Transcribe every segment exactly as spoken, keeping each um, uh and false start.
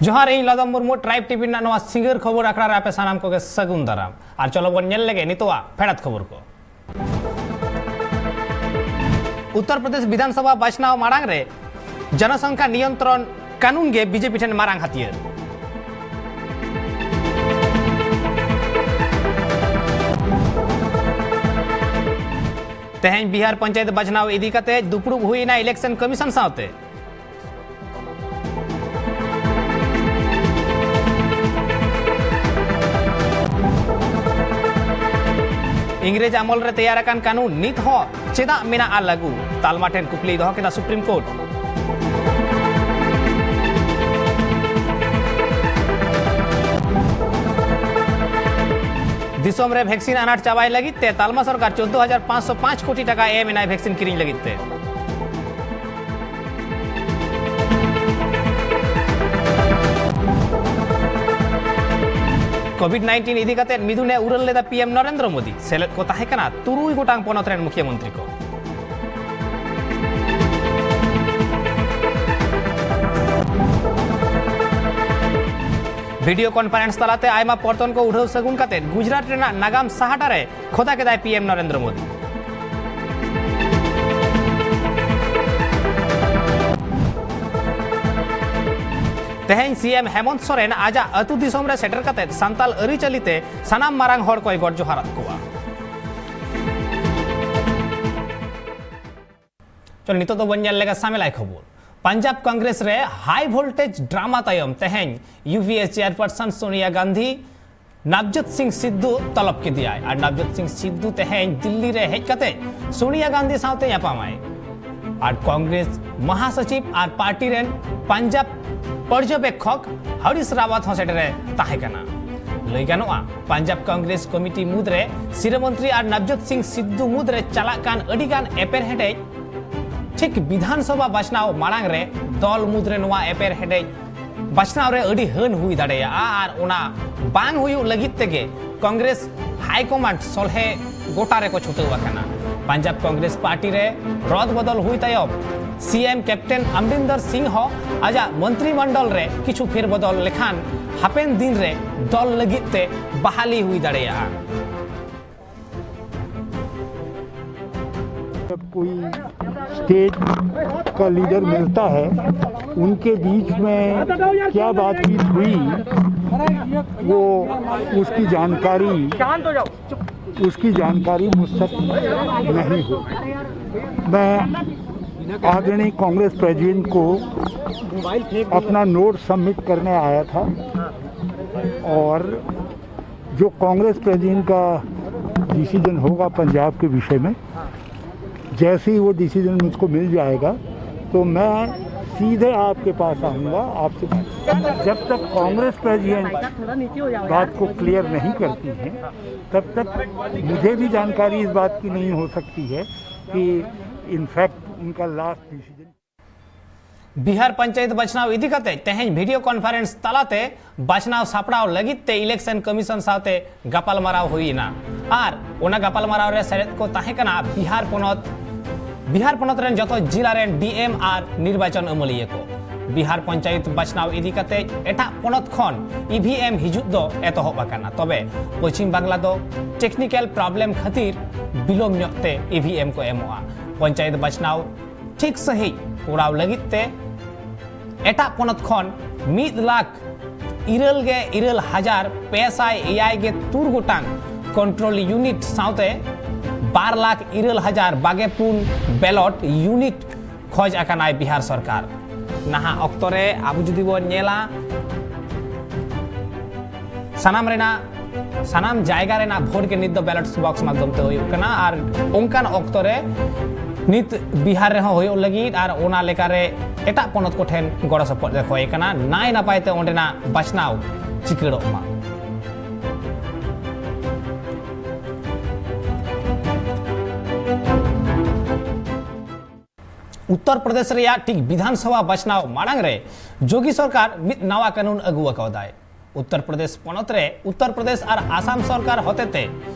ᱡᱚᱦᱟᱨ, ᱤᱧ ᱞᱚᱫᱚᱢ Murmu. Tribe TV ᱨᱮᱱᱟᱜ ᱱᱚᱣᱟ ᱥᱤᱸᱜᱟᱹᱲ ᱠᱷᱚᱵᱚᱨ ᱟᱠᱷᱲᱟ ᱨᱮ ᱟᱯᱮ ᱥᱟᱱᱟᱢ ᱠᱚᱜᱮ ᱥᱟᱹᱜᱩᱱ ᱫᱟᱨᱟᱢ᱾ ᱟᱨ ᱪᱚᱞᱚ ᱵᱚᱱ ᱧᱮᱞ ᱞᱮᱜᱮ ᱱᱤᱛᱚᱜᱟᱜ ᱯᱷᱮᱰᱟᱛ ᱠᱷᱚᱵᱚᱨ ᱠᱚ᱾ ᱩᱛᱛᱚᱨ ᱯᱨᱚᱫᱮᱥ ᱵᱤᱫᱷᱟᱱ ᱥᱚᱵᱷᱟ ᱵᱟᱪᱷᱱᱟᱣ ᱢᱟᱲᱟᱝ ᱨᱮ ᱡᱚᱱᱚᱥᱚᱝᱠᱷᱟ ᱱᱤᱭᱚᱱᱛᱨᱚᱱ ᱠᱟᱹᱱᱩᱱ ᱜᱮ ᱵᱤᱡᱮᱯᱤ ᱴᱷᱮᱱ ᱢᱟᱨᱟᱝ ᱦᱟᱹᱛᱭᱟᱹᱨ᱾ ᱛᱮᱦᱮᱧ ᱵᱤᱦᱟᱨ ᱯᱚᱧᱪᱟᱭᱮᱛ ᱵᱟᱪᱷᱱᱟᱣ ᱤᱫᱤ ᱠᱟᱛᱮ ᱫᱩᱯᱲᱩᱵ ᱦᱩᱭ ᱮᱱᱟ ᱤᱞᱮᱠᱥᱚᱱ ᱠᱚᱢᱤᱥᱚᱱ ᱥᱟᱶᱛᱮ᱾ ᱤᱝᱨᱮᱡᱽ ᱟᱢᱚᱞ ᱨᱮ ᱛᱮᱭᱟᱨ ᱟᱠᱟᱱ ᱠᱟᱹᱱᱩᱱ ᱱᱤᱛ ᱦᱚᱸ ᱪᱮᱫᱟᱜ ᱢᱮᱱᱟᱜᱼᱟ ᱞᱟᱹᱜᱩ? ᱛᱟᱞᱢᱟ ᱴᱷᱮᱱ ᱠᱩᱠᱞᱤᱭ ᱫᱚᱦᱚ ᱠᱮᱫᱟ ᱥᱩᱯᱨᱤᱢ ᱠᱳᱨᱴ᱾ ᱫᱤᱥᱚᱢ ᱨᱮ ᱵᱷᱮᱠᱥᱤᱱ ᱟᱱᱟᱴ ᱪᱟᱵᱟᱭ ᱞᱟᱹᱜᱤᱫ ᱛᱮ ᱛᱟᱞᱢᱟ ᱥᱚᱨᱠᱟᱨ ᱪᱳᱫᱽᱫᱳ ᱦᱟᱡᱟᱨ ᱯᱟᱸᱪᱥᱚ ᱯᱟᱸᱪ ᱠᱳᱴᱤ ᱴᱟᱠᱟ ᱮᱢ ᱮᱱᱟᱭ ᱵᱷᱮᱠᱥᱤᱱ ᱠᱤᱨᱤᱧ ᱞᱟᱹᱜᱤᱫ ᱛᱮ᱾ ᱠᱳᱵᱷᱤᱰ ᱱᱟᱭᱤᱱᱴᱤᱱ ᱤᱫᱤ ᱠᱟᱛᱮ ᱢᱤᱫᱩᱱᱮ ᱩᱨᱟᱹᱞ ᱞᱮᱫᱟ ᱯᱤ ᱮᱢ ᱱᱚᱨᱮᱱᱫᱨᱚ ᱢᱳᱫᱤ᱾ ᱥᱮᱞᱮᱫ ᱠᱚ ᱛᱟᱦᱮᱸ ᱠᱟᱱᱟ ᱛᱩᱨᱩᱭ ᱜᱚᱴᱟᱝ ᱯᱚᱱᱚᱛ ᱨᱮᱱ ᱢᱩᱠᱷᱭᱟᱹ ᱢᱚᱱᱛᱨᱤ ᱠᱚ᱾ ᱵᱷᱤᱰᱤᱭᱳ ᱠᱚᱱᱯᱷᱟᱨᱮᱱᱥ ᱛᱟᱞᱟᱛᱮ ᱟᱭᱢᱟ ᱯᱚᱨᱛᱚᱱ ᱠᱚ ᱩᱰᱷᱟᱹᱣ ᱥᱟᱹᱜᱩᱱ ᱠᱟᱛᱮ ᱜᱩᱡᱽᱨᱟᱴ ᱨᱮᱱᱟᱜ ᱱᱟᱜᱟᱢ ᱥᱟᱦᱴᱟ ᱨᱮ ᱠᱷᱚᱫᱟ ᱠᱮᱫᱟᱭ ᱯᱤ ᱮᱢ ᱱᱚᱨᱮᱱᱫᱨᱚ ᱢᱳᱫᱤ᱾ ᱛᱮᱦᱮᱧ ᱥᱤ ᱮᱢ ᱦᱮᱢᱚᱱᱛ ᱥᱚᱨᱮᱱ ᱟᱡᱟᱜ ᱟᱹᱛᱩ ᱫᱤᱥᱚᱢ ᱨᱮ ᱥᱮᱴᱮᱨ ᱠᱟᱛᱮ ᱥᱟᱱᱛᱟᱞ ᱟᱹᱨᱤᱪᱟᱹᱞᱤ ᱛᱮ ᱥᱟᱱᱟᱢ ᱢᱟᱨᱟᱝ ᱦᱚᱲ ᱠᱚᱭ ᱜᱚᱰ ᱡᱚᱦᱟᱨᱟᱫ ᱠᱚᱣᱟ᱾ ᱪᱚᱞ, ᱱᱤᱛᱚᱜ ᱫᱚ ᱵᱚᱱ ᱧᱮᱞ ᱞᱮᱜᱟ ᱥᱟᱢᱮᱞᱟᱭ ᱠᱷᱚᱵᱚᱨ᱾ ᱯᱟᱧᱡᱟᱵᱽ ᱠᱚᱝᱜᱨᱮᱥ ᱨᱮ ᱦᱟᱭ ᱵᱷᱳᱞᱴᱮᱡᱽ ᱰᱨᱟᱢᱟ ᱛᱟᱭᱚᱢ ᱛᱮᱦᱮᱧ U P A chairperson Sonia Gandhi Navjot Singh Sidhu ᱛᱚᱞᱚᱵ ᱠᱮᱫᱮᱭᱟᱭ᱾ ᱟᱨ ᱱᱟᱵᱡᱳᱛ ᱥᱤᱝ ᱥᱤᱫᱷᱩ ᱛᱮᱦᱮᱧ ᱫᱤᱞᱞᱤ ᱨᱮ ᱦᱮᱡ ᱠᱟᱛᱮ ᱥᱳᱱᱤᱭᱟ ᱜᱟᱱᱫᱷᱤ ᱥᱟᱶᱛᱮ ᱧᱟᱯᱟᱢᱟᱭ᱾ ᱟᱨ ᱠᱚᱝᱜᱨᱮᱥ ᱢᱟᱦᱟᱥᱚᱪᱤᱵᱽ ᱟᱨ ᱯᱟᱨᱴᱤ ᱨᱮᱱ ᱯᱟᱧᱡᱟᱵᱽ ᱯᱚᱨᱡᱚᱵᱮᱠᱠᱷᱚᱠ ᱦᱚᱨᱤᱥ ᱨᱟᱣᱟᱛ ᱦᱚᱸ ᱥᱮᱴᱮᱨᱮ ᱛᱟᱦᱮᱸ ᱠᱟᱱᱟ᱾ ᱞᱟᱹᱭ ᱜᱟᱱᱚᱜᱼᱟ, ᱯᱟᱧᱡᱟᱵᱽ ᱠᱚᱝᱜᱨᱮᱥ ᱠᱚᱢᱤᱴᱤ ᱢᱩᱫᱽᱨᱮ ᱥᱤᱨᱟᱹ ᱢᱚᱱᱛᱨᱤ ᱟᱨ ᱱᱟᱵᱡᱳᱛ ᱥᱤᱝ ᱥᱤᱫᱷᱩ ᱢᱩᱫᱽᱨᱮ ᱪᱟᱞᱟᱜ ᱠᱟᱱ ᱟᱹᱰᱤᱜᱟᱱ ᱮᱯᱮᱨᱦᱮᱸᱰᱮᱡ ᱴᱷᱤᱠ ᱵᱤᱫᱷᱟᱱ ᱥᱚᱵᱷᱟ ᱵᱟᱪᱷᱱᱟᱣ ᱢᱟᱲᱟᱝ ᱨᱮ ᱫᱚᱞ ᱢᱩᱫᱽᱨᱮ ᱱᱚᱣᱟ ᱮᱯᱮᱨᱦᱮᱸᱰᱮᱡ ᱵᱟᱪᱷᱱᱟᱣ ᱨᱮ ᱟᱹᱰᱤ ᱦᱟᱹᱱ ᱦᱩᱭ ᱫᱟᱲᱮᱭᱟᱜᱼᱟ᱾ ᱟᱨ ᱚᱱᱟ ᱵᱟᱝ ᱦᱩᱭᱩᱜ ᱞᱟᱹᱜᱤᱫ ᱛᱮᱜᱮ ᱠᱚᱝᱜᱨᱮᱥ ᱦᱟᱭ ᱠᱚᱢᱟᱱᱰ ᱥᱚᱞᱦᱮ ᱜᱚᱴᱟ ᱨᱮᱠᱚ ᱪᱷᱩᱴᱟᱹᱣ ᱟᱠᱟᱱᱟ᱾ ᱯᱟᱧᱡᱟᱵᱽ ᱠᱚᱝᱜᱨᱮᱥ ᱯᱟᱨᱴᱤ ᱨᱮ ᱨᱚᱫ ᱵᱚᱫᱚᱞ ᱦᱩᱭ ᱛᱟᱭᱚᱢ ᱥᱤ ᱮᱢ ᱠᱮᱯᱴᱮᱱ ᱚᱢᱨᱤᱱᱫᱚᱨ ᱥᱤᱝ ᱦᱚᱸ ᱟᱡᱟᱜ ᱢᱚᱱᱛᱨᱤ ᱢᱚᱱᱰᱚᱞ ᱨᱮ ᱠᱤᱪᱷᱩ ᱯᱷᱮᱨᱵᱚᱫᱚᱞ ᱞᱮᱠᱷᱟᱱ ᱦᱟᱯᱮᱱ ᱫᱤᱱ ᱨᱮ ᱫᱚᱞ ᱞᱟᱹᱜᱤᱫ ᱛᱮ ᱵᱟᱦᱟᱞᱤ ᱦᱩᱭ ᱫᱟᱲᱮᱭᱟᱜᱼᱟ᱾ जब कोई स्टेट का लीडर मिलता है, उनके बीच में क्या बातचीत हुई, वो उसकी जानकारी उसकी जानकारी मुझ तक नहीं हो। मैं आदरणीय कांग्रेस प्रेसिडेंट को अपना नोट सबमिट करने आया था और जो कांग्रेस प्रेसिडेंट का डिसीजन होगा पंजाब के विषय में, जैसे ही वो डिसीजन मुझको मिल जाएगा तो मैं सीधे आपके पास आऊँगा। आपसे जब तक कांग्रेस प्रेसिडेंट बात को क्लियर नहीं करती है तब तक मुझे भी जानकारी इस बात की नहीं हो सकती है कि इनफैक्ट उनका लास्ट डिसीजन। ᱵᱤᱦᱟᱨ ᱯᱚᱧᱪᱟᱭᱮᱛ ᱵᱟᱪᱷᱱᱟᱣ ᱤᱫᱤ ᱠᱟᱛᱮ ᱛᱮᱦᱮᱧ ᱵᱷᱤᱰᱤᱭᱳ ᱠᱚᱱᱯᱷᱟᱨᱮᱱᱥ ᱛᱟᱞᱟᱛᱮ ᱵᱟᱪᱷᱱᱟᱣ ᱥᱟᱯᱲᱟᱣ ᱞᱟᱹᱜᱤᱫ ᱛᱮ ᱤᱞᱮᱠᱥᱚᱱ ᱠᱚᱢᱤᱥᱚᱱ ᱥᱟᱶᱛᱮ ᱜᱟᱯᱟᱞᱢᱟᱨᱟᱣ ᱦᱩᱭ ᱮᱱᱟ᱾ ᱟᱨ ᱚᱱᱟ ᱜᱟᱯᱟᱞᱢᱟᱨᱟᱣ ᱨᱮ ᱥᱮᱞᱮᱫ ᱠᱚ ᱛᱟᱦᱮᱸ ᱠᱟᱱᱟ ᱵᱤᱦᱟᱨ ᱯᱚᱱᱚᱛ ᱵᱤᱦᱟᱨ ᱯᱚᱱᱚᱛ ᱨᱮᱱ ᱡᱚᱛᱚ ᱡᱤᱞᱟ ᱨᱮᱱ ᱰᱤ ᱮᱢ ᱟᱨ ᱱᱤᱨᱵᱟᱪᱚᱱ ᱟᱹᱢᱟᱹᱞᱤᱭᱟᱹ ᱠᱚ᱾ ᱵᱤᱦᱟᱨ ᱯᱚᱧᱪᱟᱭᱮᱛ ᱵᱟᱪᱷᱱᱟᱣ ᱤᱫᱤ ᱠᱟᱛᱮ ᱮᱴᱟᱜ ᱯᱚᱱᱚᱛ ᱠᱷᱚᱱ ᱤ ᱵᱷᱤ ᱮᱢ ᱦᱤᱡᱩᱜ ᱫᱚ ᱮᱛᱚᱦᱚᱵ ᱟᱠᱟᱱᱟ, ᱛᱚᱵᱮ ᱯᱚᱪᱷᱤᱢ ᱵᱟᱝᱞᱟ ᱫᱚ ᱴᱮᱠᱱᱤᱠᱮᱞ ᱯᱨᱚᱵᱞᱮᱢ ᱠᱷᱟᱹᱛᱤᱨ ᱵᱤᱞᱚᱢ ᱧᱚᱜ ᱛᱮ ᱤ ᱵᱷᱤ ᱮᱢ ᱠᱚ ᱮᱢᱚᱜᱼᱟ᱾ ᱯᱚᱧᱪᱟᱭᱮᱛ ᱵᱟᱪᱷᱱᱟᱣ ᱴᱷᱤᱠ ᱥᱟᱺᱦᱤᱡ ᱠᱚᱨᱟᱣ ᱞᱟᱹᱜᱤᱫ ᱛᱮ ᱮᱴᱟᱜ ᱯᱚᱱᱚᱛ ᱠᱷᱚᱱ ᱢᱤᱫ ᱞᱟᱠᱷ ᱤᱨᱟᱹᱞ ᱜᱮ ᱤᱨᱟᱹᱞ ᱦᱟᱡᱟᱨ ᱯᱮ ᱥᱟᱭ ᱮᱭᱟᱭ ᱜᱮ ᱛᱩᱨ ᱜᱚᱴᱟᱝ ᱠᱚᱱᱴᱨᱳᱞ ᱭᱩᱱᱤᱴ ᱥᱟᱶᱛᱮ ᱵᱟᱨ ᱞᱟᱠᱷ ᱤᱨᱟᱹᱞ ᱦᱟᱡᱟᱨ ᱵᱟᱜᱮ ᱯᱩᱱ ᱵᱮᱞᱚᱴ ᱭᱩᱱᱤᱴ ᱠᱷᱚᱡᱽ ᱟᱠᱟᱱᱟᱭ ᱵᱤᱦᱟᱨ ᱥᱚᱨᱠᱟᱨ᱾ ᱱᱟᱦᱟᱜ ᱚᱠᱛᱚ ᱨᱮ ᱟᱵᱚ ᱡᱩᱫᱤ ᱵᱚᱱ ᱧᱮᱞᱟ, ᱥᱟᱱᱟᱢ ᱨᱮᱱᱟᱜ ᱥᱟᱱᱟᱢ ᱡᱟᱭᱜᱟ ᱨᱮᱱᱟᱜ ᱵᱷᱳᱴ ᱜᱮ ᱱᱤᱛ ᱫᱚ ᱵᱮᱞᱚᱴ ᱵᱚᱠᱥ ᱢᱟᱫᱽᱫᱷᱚᱢ ᱛᱮ ᱦᱩᱭᱩᱜ ᱠᱟᱱᱟ᱾ ᱟᱨ ᱚᱱᱠᱟᱱ ᱚᱠᱛᱚ ᱨᱮ ᱱᱤᱛ ᱵᱤᱦᱟᱨ ᱨᱮᱦᱚᱸ ᱦᱩᱭᱩᱜ ᱞᱟᱹᱜᱤᱫ ᱟᱨ ᱚᱱᱟ ᱞᱮᱠᱟᱨᱮ ᱮᱴᱟᱜ ᱯᱚᱱᱚᱛ ᱠᱚᱴᱷᱮᱱ ᱜᱚᱲᱚ ᱥᱚᱯᱚᱦᱚᱫ ᱮ ᱠᱷᱚᱭ ᱠᱟᱱᱟ, ᱱᱟᱭ ᱱᱟᱯᱟᱭ ᱛᱮ ᱚᱸᱰᱮᱱᱟᱜ ᱵᱟᱪᱷᱱᱟᱣ ᱪᱤᱠᱟᱹᱲᱚᱜ ᱢᱟ᱾ ᱩᱛᱛᱚᱨ ᱯᱨᱚᱫᱮᱥ ᱨᱮᱭᱟᱜ ᱴᱷᱤᱠ ᱵᱤᱫᱷᱟᱱ ᱥᱚᱵᱷᱟ ᱵᱟᱪᱷᱱᱟᱣ ᱢᱟᱲᱟᱝ ᱨᱮ ᱡᱳᱜᱤ ᱥᱚᱨᱠᱟᱨ ᱢᱤᱫ ᱱᱟᱣᱟ ᱠᱟᱹᱱᱩᱱ ᱟᱹᱜᱩ ᱟᱠᱟᱣᱫᱟᱭ᱾ ᱩᱛᱛᱚᱨ ᱯᱨᱚᱫᱮᱥ ᱯᱚᱱᱚᱛ ᱨᱮ ᱩᱛᱛᱚᱨ ᱯᱨᱚᱫᱮᱥ ᱟᱨ ᱟᱥᱟᱢ ᱥᱚᱨᱠᱟᱨ ᱦᱚᱛᱮᱛᱮ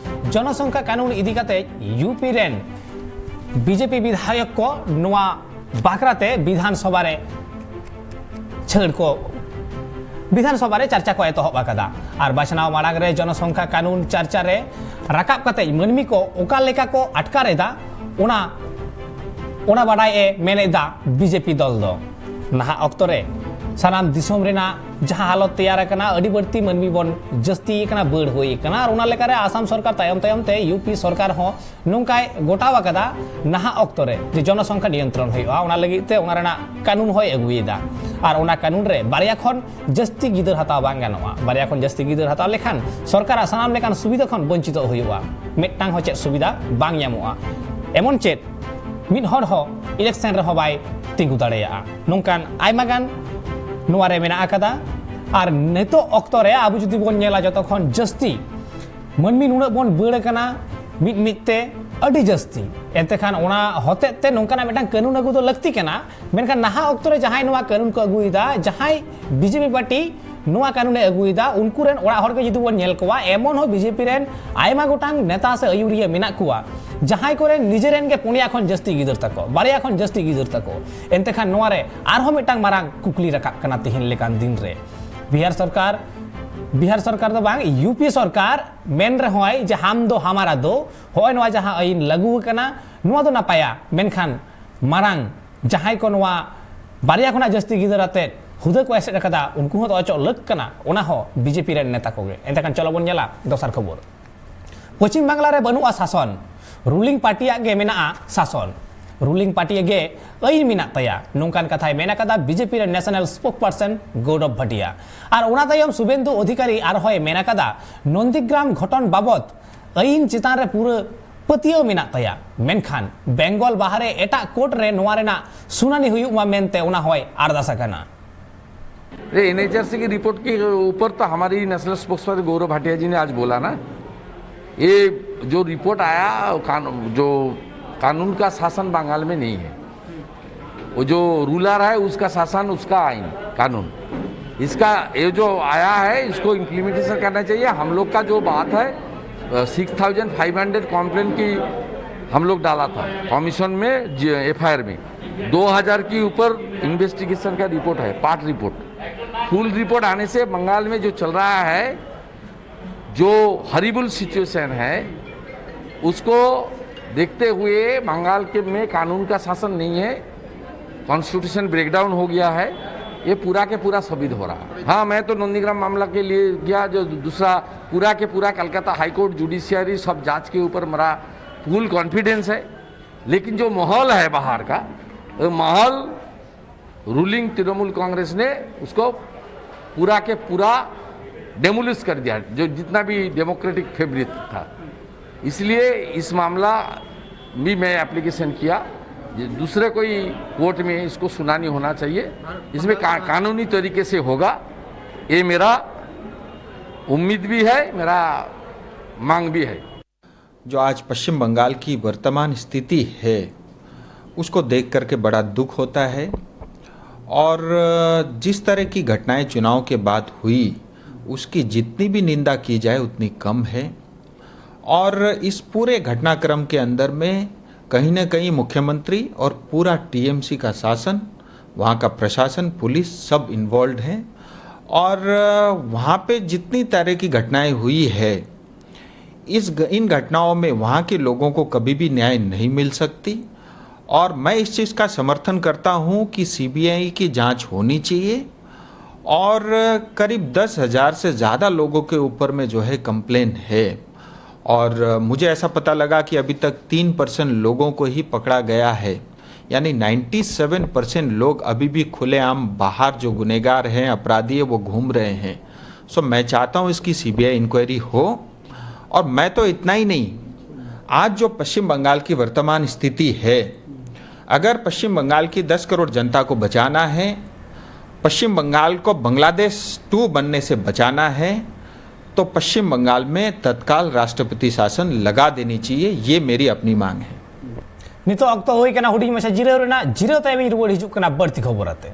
ᱡᱚᱱᱚᱥᱚᱝᱠᱷᱟ ᱠᱟᱹᱱᱩᱱ ᱤᱫᱤ ᱠᱟᱛᱮ ᱭᱩ ᱯᱤ ᱨᱮᱱ ᱵᱤ ᱡᱮ ᱯᱤ ᱵᱤᱫᱷᱟᱭᱚᱠ ᱠᱚ ᱱᱚᱣᱟ ᱵᱟᱠᱷᱨᱟᱛᱮ ᱵᱤᱫᱷᱟᱱ ᱥᱚᱵᱷᱟ ᱨᱮ ᱪᱷᱟᱹᱲ ᱠᱚ ᱵᱤᱫᱷᱟᱱ ᱥᱚᱵᱷᱟ ᱨᱮ ᱪᱟᱨᱪᱟ ᱠᱚ ᱮᱛᱚᱦᱚᱵ ᱟᱠᱟᱫᱟ᱾ ᱟᱨ ᱵᱟᱪᱷᱱᱟᱣ ᱢᱟᱲᱟᱝ ᱨᱮ ᱡᱚᱱᱚᱥᱚᱝᱠᱷᱟ ᱠᱟᱹᱱᱩᱱ ᱪᱟᱨᱪᱟ ᱨᱮ ᱨᱟᱠᱟᱵ ᱠᱟᱛᱮ ᱢᱟᱹᱱᱢᱤ ᱠᱚ ᱚᱠᱟ ᱞᱮᱠᱟ ᱠᱚ ᱟᱴᱠᱟᱨ ᱮᱫᱟ, ᱚᱱᱟ ᱚᱱᱟ ᱵᱟᱰᱟᱭ ᱮ ᱢᱮᱱ ᱮᱫᱟ ᱵᱤᱡᱮᱯᱤ ᱫᱚᱞ ᱫᱚ᱾ ᱱᱟᱦᱟᱜ ᱚᱠᱛᱚ ᱨᱮ ᱥᱟᱱᱟᱢ ᱫᱤᱥᱚᱢ ᱨᱮᱱᱟᱜ ᱡᱟᱦᱟᱸ ᱦᱟᱞᱚᱛ ᱛᱮᱭᱟᱨ ᱟᱠᱟᱱᱟ, ᱟᱹᱰᱤ ᱵᱟᱹᱲᱛᱤ ᱢᱟᱹᱱᱢᱤ ᱵᱚᱱ ᱡᱟᱹᱥᱛᱤ ᱟᱠᱟᱱᱟ, ᱵᱟᱹᱲ ᱦᱩᱭ ᱟᱠᱟᱱᱟ᱾ ᱟᱨ ᱚᱱᱟ ᱞᱮᱠᱟᱨᱮ ᱟᱥᱟᱢ ᱥᱚᱨᱠᱟᱨ ᱛᱟᱭᱚᱢ ᱛᱟᱭᱚᱢ ᱛᱮ ᱭᱩ ᱯᱤ ᱥᱚᱨᱠᱟᱨ ᱦᱚᱸ ᱱᱚᱝᱠᱟᱭ ᱜᱚᱴᱟᱣ ᱟᱠᱟᱫᱟ ᱱᱟᱦᱟᱜ ᱚᱠᱛᱚ ᱨᱮ ᱡᱮ ᱡᱚᱱᱚᱥᱚᱝᱠᱷᱟ ᱱᱤᱭᱚᱱᱛᱨᱚᱱ ᱦᱩᱭᱩᱜᱼᱟ᱾ ᱚᱱᱟ ᱞᱟᱹᱜᱤᱫ ᱛᱮ ᱚᱱᱟ ᱨᱮᱱᱟᱜ ᱠᱟᱹᱱᱩᱱ ᱦᱚᱸᱭ ᱟᱹᱜᱩᱭᱮᱫᱟ᱾ ᱟᱨ ᱚᱱᱟ ᱠᱟᱹᱱᱩᱱ ᱨᱮ ᱵᱟᱨᱭᱟ ᱠᱷᱚᱱ ᱡᱟᱹᱥᱛᱤ ᱜᱤᱫᱟᱹᱨ ᱦᱟᱛᱟᱣ ᱵᱟᱝ ᱜᱟᱱᱚᱜᱼᱟ᱾ ᱵᱟᱨᱭᱟ ᱠᱷᱚᱱ ᱡᱟᱹᱥᱛᱤ ᱜᱤᱫᱟᱹᱨ ᱦᱟᱛᱟᱣ ᱞᱮᱠᱷᱟᱱ ᱥᱚᱨᱠᱟᱨᱟᱜ ᱥᱟᱱᱟᱢ ᱞᱮᱠᱟᱱ ᱥᱩᱵᱤᱫᱷᱟ ᱠᱷᱚᱱ ᱵᱚᱧᱪᱤᱛᱚᱜ ᱦᱩᱭᱩᱜᱼᱟ᱾ ᱢᱤᱫᱴᱟᱝ ᱦᱚᱸ ᱪᱮᱫ ᱥᱩᱵᱤᱫᱷᱟ ᱵᱟᱝ ᱧᱟᱢᱚᱜᱼᱟ᱾ ᱮᱢᱚᱱ ᱪᱮᱫ ᱢᱤᱫ ᱦᱚᱲ ᱦᱚᱸ ᱤᱞᱮᱠᱥᱚᱱ ᱨᱮᱦᱚᱸ ᱵᱟᱭ ᱛᱤᱸᱜᱩ ᱫᱟᱲᱮᱭᱟᱜᱼᱟ᱾ ᱱᱚᱝᱠᱟᱱ ᱟᱭᱢᱟ ᱜᱟᱱ ᱱᱚᱣᱟ ᱨᱮ ᱢᱮᱱᱟᱜ ᱟᱠᱟᱫᱟ᱾ ᱟᱨ ᱱᱤᱛᱚᱜ ᱚᱠᱛᱚ ᱨᱮ ᱟᱵᱚ ᱡᱩᱫᱤ ᱵᱚᱱ ᱧᱮᱞᱟ, ᱡᱚᱛᱚ ᱠᱷᱚᱱ ᱡᱟᱹᱥᱛᱤ ᱢᱟᱹᱱᱢᱤ ᱱᱩᱱᱟᱹᱜ ᱵᱚᱱ ᱵᱟᱹᱲ ᱟᱠᱟᱱᱟ ᱢᱤᱫ ᱢᱤᱫ ᱛᱮ, ᱟᱹᱰᱤ ᱡᱟᱹᱥᱛᱤ᱾ ᱮᱱᱛᱮ ᱠᱷᱟᱱ ᱚᱱᱟ ᱦᱚᱛᱮᱡ ᱛᱮ ᱱᱚᱝᱠᱟᱱᱟᱜ ᱢᱤᱫᱴᱟᱝ ᱠᱟᱹᱱᱩᱱ ᱟᱹᱜᱩ ᱫᱚ ᱞᱟᱹᱠᱛᱤ ᱠᱟᱱᱟ᱾ ᱢᱮᱱᱠᱷᱟᱱ ᱱᱟᱦᱟᱜ ᱚᱠᱛᱚ ᱨᱮ ᱡᱟᱦᱟᱸᱭ ᱱᱚᱣᱟ ᱠᱟᱹᱱᱩᱱ ᱠᱚ ᱟᱹᱜᱩᱭᱮᱫᱟ, ᱡᱟᱦᱟᱸᱭ ᱵᱤᱡᱮᱯᱤ ᱯᱟᱨᱴᱤ ᱱᱚᱣᱟ ᱠᱟᱹᱱᱩᱱᱮ ᱟᱹᱜᱩᱭᱮᱫᱟ, ᱩᱱᱠᱩ ᱨᱮᱱ ᱚᱲᱟᱜ ᱦᱚᱲ ᱜᱮ ᱡᱩᱫᱤ ᱵᱚᱱ ᱧᱮᱞ ᱠᱚᱣᱟ, ᱮᱢᱚᱱ ᱦᱚᱸ ᱵᱤᱡᱮᱯᱤ ᱨᱮᱱ ᱟᱭᱢᱟ ᱜᱚᱴᱟᱝ ᱱᱮᱛᱟ ᱥᱮ ᱟᱹᱭᱩᱨᱤᱭᱟᱹ ᱢᱮᱱᱟᱜ ᱠᱚᱣᱟ, ᱡᱟᱦᱟᱸᱭ ᱠᱚᱨᱮᱱ ᱱᱤᱡᱮᱨᱮᱱ ᱜᱮ ᱯᱩᱱᱭᱟ ᱠᱷᱚᱱ ᱡᱟᱹᱥᱛᱤ ᱜᱤᱫᱟᱹᱨ ᱛᱟᱠᱚ, ᱵᱟᱨᱭᱟ ᱠᱷᱚᱱ ᱡᱟᱹᱥᱛᱤ ᱜᱤᱫᱟᱹᱨ ᱛᱟᱠᱚ᱾ ᱮᱱᱛᱮ ᱠᱷᱟᱱ ᱱᱚᱣᱟ ᱨᱮ ᱟᱨᱦᱚᱸ ᱢᱤᱫᱴᱟᱝ ᱢᱟᱨᱟᱝ ᱠᱩᱠᱞᱤ ᱨᱟᱠᱟᱵ ᱠᱟᱱᱟ ᱛᱮᱦᱮᱧ ᱞᱮᱠᱟᱱ ᱫᱤᱱ ᱨᱮ᱾ ᱵᱤᱦᱟᱨ ᱥᱚᱨᱠᱟᱨ, ᱵᱤᱦᱟᱨ ᱥᱚᱨᱠᱟᱨ ᱫᱚ ᱵᱟᱝ, ᱭᱩ ᱯᱤ ᱥᱚᱨᱠᱟᱨ ᱢᱮᱱ ᱨᱮᱦᱚᱸᱭ ᱡᱮ ᱦᱟᱢ ᱫᱚ ᱦᱟᱢᱟᱨᱟ ᱫᱚ, ᱦᱚᱸᱜᱼᱚᱭ ᱱᱚᱣᱟ ᱡᱟᱦᱟᱸ ᱟᱹᱭᱤᱱ ᱞᱟᱹᱜᱩ ᱟᱠᱟᱱᱟ, ᱱᱚᱣᱟ ᱫᱚ ᱱᱟᱯᱟᱭᱟ, ᱢᱮᱱᱠᱷᱟᱱ ᱢᱟᱨᱟᱝ ᱡᱟᱦᱟᱸᱭ ᱠᱚ ᱱᱚᱣᱟ ᱵᱟᱨᱭᱟ ᱠᱷᱚᱱᱟᱜ ᱡᱟᱹᱥᱛᱤ ᱜᱤᱫᱟᱹᱨ ᱟᱛᱮᱫ ᱦᱩᱫᱟᱹ ᱠᱚ ᱮᱥᱮᱫ ᱟᱠᱟᱫᱟ, ᱩᱱᱠᱩ ᱦᱚᱸ ᱫᱚ ᱚᱪᱚᱜ ᱞᱟᱹᱠ ᱠᱟᱱᱟ, ᱚᱱᱟ ᱦᱚᱸ ᱵᱤᱡᱮᱯᱤ ᱨᱮᱱ ᱱᱮᱛᱟ ᱠᱚᱜᱮ᱾ ᱮᱱᱛᱮ ᱠᱷᱟᱱ ᱪᱚᱞᱚ ᱵᱚᱱ ᱧᱮᱞᱟ ᱫᱚᱥᱟᱨ ᱠᱷᱚᱵᱚᱨ᱾ ᱯᱚᱪᱷᱤᱢ ᱵᱟᱝᱞᱟ ᱨᱮ ᱵᱟᱹᱱᱩᱜᱼᱟ ᱥᱟᱥᱚᱱ, ᱨᱩᱞᱤᱝ ᱯᱟᱨᱴᱤᱭᱟᱜ ᱜᱮ ᱢᱮᱱᱟᱜᱼᱟ ᱥᱟᱥᱚᱱ, ᱨᱩᱞᱤᱝ ᱯᱟᱨᱴᱤ ᱜᱮ ᱟᱹᱭᱤᱱ ᱢᱮᱱᱟᱜ ᱛᱟᱭᱟ, ᱱᱚᱝᱠᱟᱱ ᱠᱟᱛᱷᱟᱭ ᱢᱮᱱ ᱟᱠᱟᱫᱟ ᱵᱤᱡᱮᱯᱤ ᱨᱮᱱ ᱱᱮᱥᱚᱱᱟᱞ ᱥᱯᱳᱠᱥᱯᱟᱨᱥᱚᱱ ᱜᱚᱣᱨᱚᱵ ᱵᱷᱟᱴᱤᱭᱟ᱾ ᱟᱨ ᱚᱱᱟ ᱛᱟᱭᱚᱢ ᱥᱩᱵᱮᱱᱫᱩ ᱚᱫᱷᱤᱠᱟᱨᱤ ᱟᱨᱦᱚᱸᱭ ᱢᱮᱱ ᱟᱠᱟᱫᱟ ᱱᱚᱱᱫᱤᱜᱨᱟᱢ ᱜᱷᱚᱴᱚᱱ ᱵᱟᱵᱚᱛ ᱟᱹᱭᱤᱱ ᱪᱮᱛᱟᱱ ᱨᱮ ᱯᱩᱨᱟᱹ ᱯᱟᱹᱛᱭᱟᱹᱣ ᱢᱮᱱᱟᱜ ᱛᱟᱭᱟ, ᱢᱮᱱᱠᱷᱟᱱ ᱵᱮᱝᱜᱚᱞ ᱵᱟᱦᱨᱮ ᱮᱴᱟᱜ ᱠᱳᱨᱴ ᱨᱮ ᱱᱚᱣᱟ ᱨᱮᱱᱟᱜ ᱥᱩᱱᱟᱱᱤ ᱦᱩᱭᱩᱜ ᱢᱟ ᱢᱮᱱᱛᱮ ᱚᱱᱟ ᱦᱚᱸᱭ ᱟᱨᱫᱟᱥ ᱟᱠᱟᱱᱟ᱾ अरे, एनएचआरसी की रिपोर्ट के ऊपर तो हमारी नेशनल स्पोक्सपर्सन गौरव भाटिया जी ने आज बोला ना, ये जो रिपोर्ट आया, कानून, जो कानून का शासन बंगाल में नहीं है, वो जो रूलर है उसका शासन, उसका आइन, कानून, इसका ये जो आया है इसको इम्प्लीमेंटेशन करना चाहिए। हम लोग का जो बात है, six thousand five hundred complain की हम लोग डाला था कमीशन में, एफआईआर में। दो हज़ार के ऊपर इन्वेस्टिगेशन का रिपोर्ट है, पार्ट रिपोर्ट। फुल रिपोर्ट आने से बंगाल में जो चल रहा है, जो हॉरिबल सिचुएशन है, उसको देखते हुए बंगाल के में कानून का शासन नहीं है, कॉन्स्टिट्यूशन ब्रेकडाउन हो गया है। ये पूरा के पूरा साबित हो रहा है। हाँ, मैं तो नंदीग्राम मामला के लिए गया, जो दूसरा पूरा के पूरा कलकत्ता हाई कोर्ट जुडिशियरी सब जांच के ऊपर मेरा फुल कॉन्फिडेंस है। लेकिन जो माहौल है बाहर का, वो माहौल रूलिंग तृणमूल कांग्रेस ने उसको पूरा के पूरा डेमोलिश कर दिया, जो जितना भी डेमोक्रेटिक फैब्रिक था। इसलिए इस मामला भी मैं एप्लीकेशन किया, ये दूसरे कोई कोर्ट में इसको सुनानी होना चाहिए। इसमें का, कानूनी तरीके से होगा, ये मेरा उम्मीद भी है, मेरा मांग भी है। जो आज पश्चिम बंगाल की वर्तमान स्थिति है, उसको देख करके बड़ा दुख होता है। और जिस तरह की घटनाएं चुनाव के बाद हुई, उसकी जितनी भी निंदा की जाए, उतनी कम है। और इस पूरे घटनाक्रम के अंदर में कहीं ना कहीं मुख्यमंत्री और पूरा टीएमसी का शासन, वहाँ का प्रशासन, पुलिस, सब इन्वॉल्व हैं। और वहाँ पे जितनी तरह की घटनाएं हुई है, इस इन घटनाओं में वहाँ के लोगों को कभी भी न्याय नहीं मिल सकती। और मैं इस चीज़ का समर्थन करता हूँ कि सीबीआई की जांच होनी चाहिए। और करीब दस हज़ार से ज़्यादा लोगों के ऊपर में जो है कंप्लेन है। और मुझे ऐसा पता लगा कि अभी तक तीन परसेंट लोगों को ही पकड़ा गया है, यानी नाइन्टी सेवन परसेंट लोग अभी भी खुलेआम बाहर जो गुनहगार हैं, अपराधी है, वो घूम रहे हैं। सो मैं चाहता हूँ इसकी सीबीआई इंक्वायरी हो। और मैं तो इतना ही नहीं, आज जो पश्चिम बंगाल की वर्तमान स्थिति है, अगर पश्चिम बंगाल की दस करोड़ जनता को बचाना है, पश्चिम बंगाल को बांग्लादेश टू बनने से बचाना है, तो पश्चिम बंगाल में तत्काल राष्ट्रपति शासन लगा देनी चाहिए। ये मेरी अपनी मांग है। ᱱᱤᱛᱚᱜ ᱚᱠᱛᱚ ᱦᱩᱭ ᱠᱟᱱᱟ ᱦᱩᱰᱤᱧ ᱢᱟᱪᱷᱟ ᱡᱤᱨᱟᱹᱣ ᱨᱮᱱᱟᱜ᱾ ᱡᱤᱨᱟᱹᱣ ᱛᱟᱭᱚᱢᱤᱧ ᱨᱩᱣᱟᱹᱲ ᱦᱤᱡᱩᱜ ᱠᱟᱱᱟ ᱵᱟᱹᱲᱛᱤ ᱠᱷᱚᱵᱚᱨ ᱟᱛᱮ᱾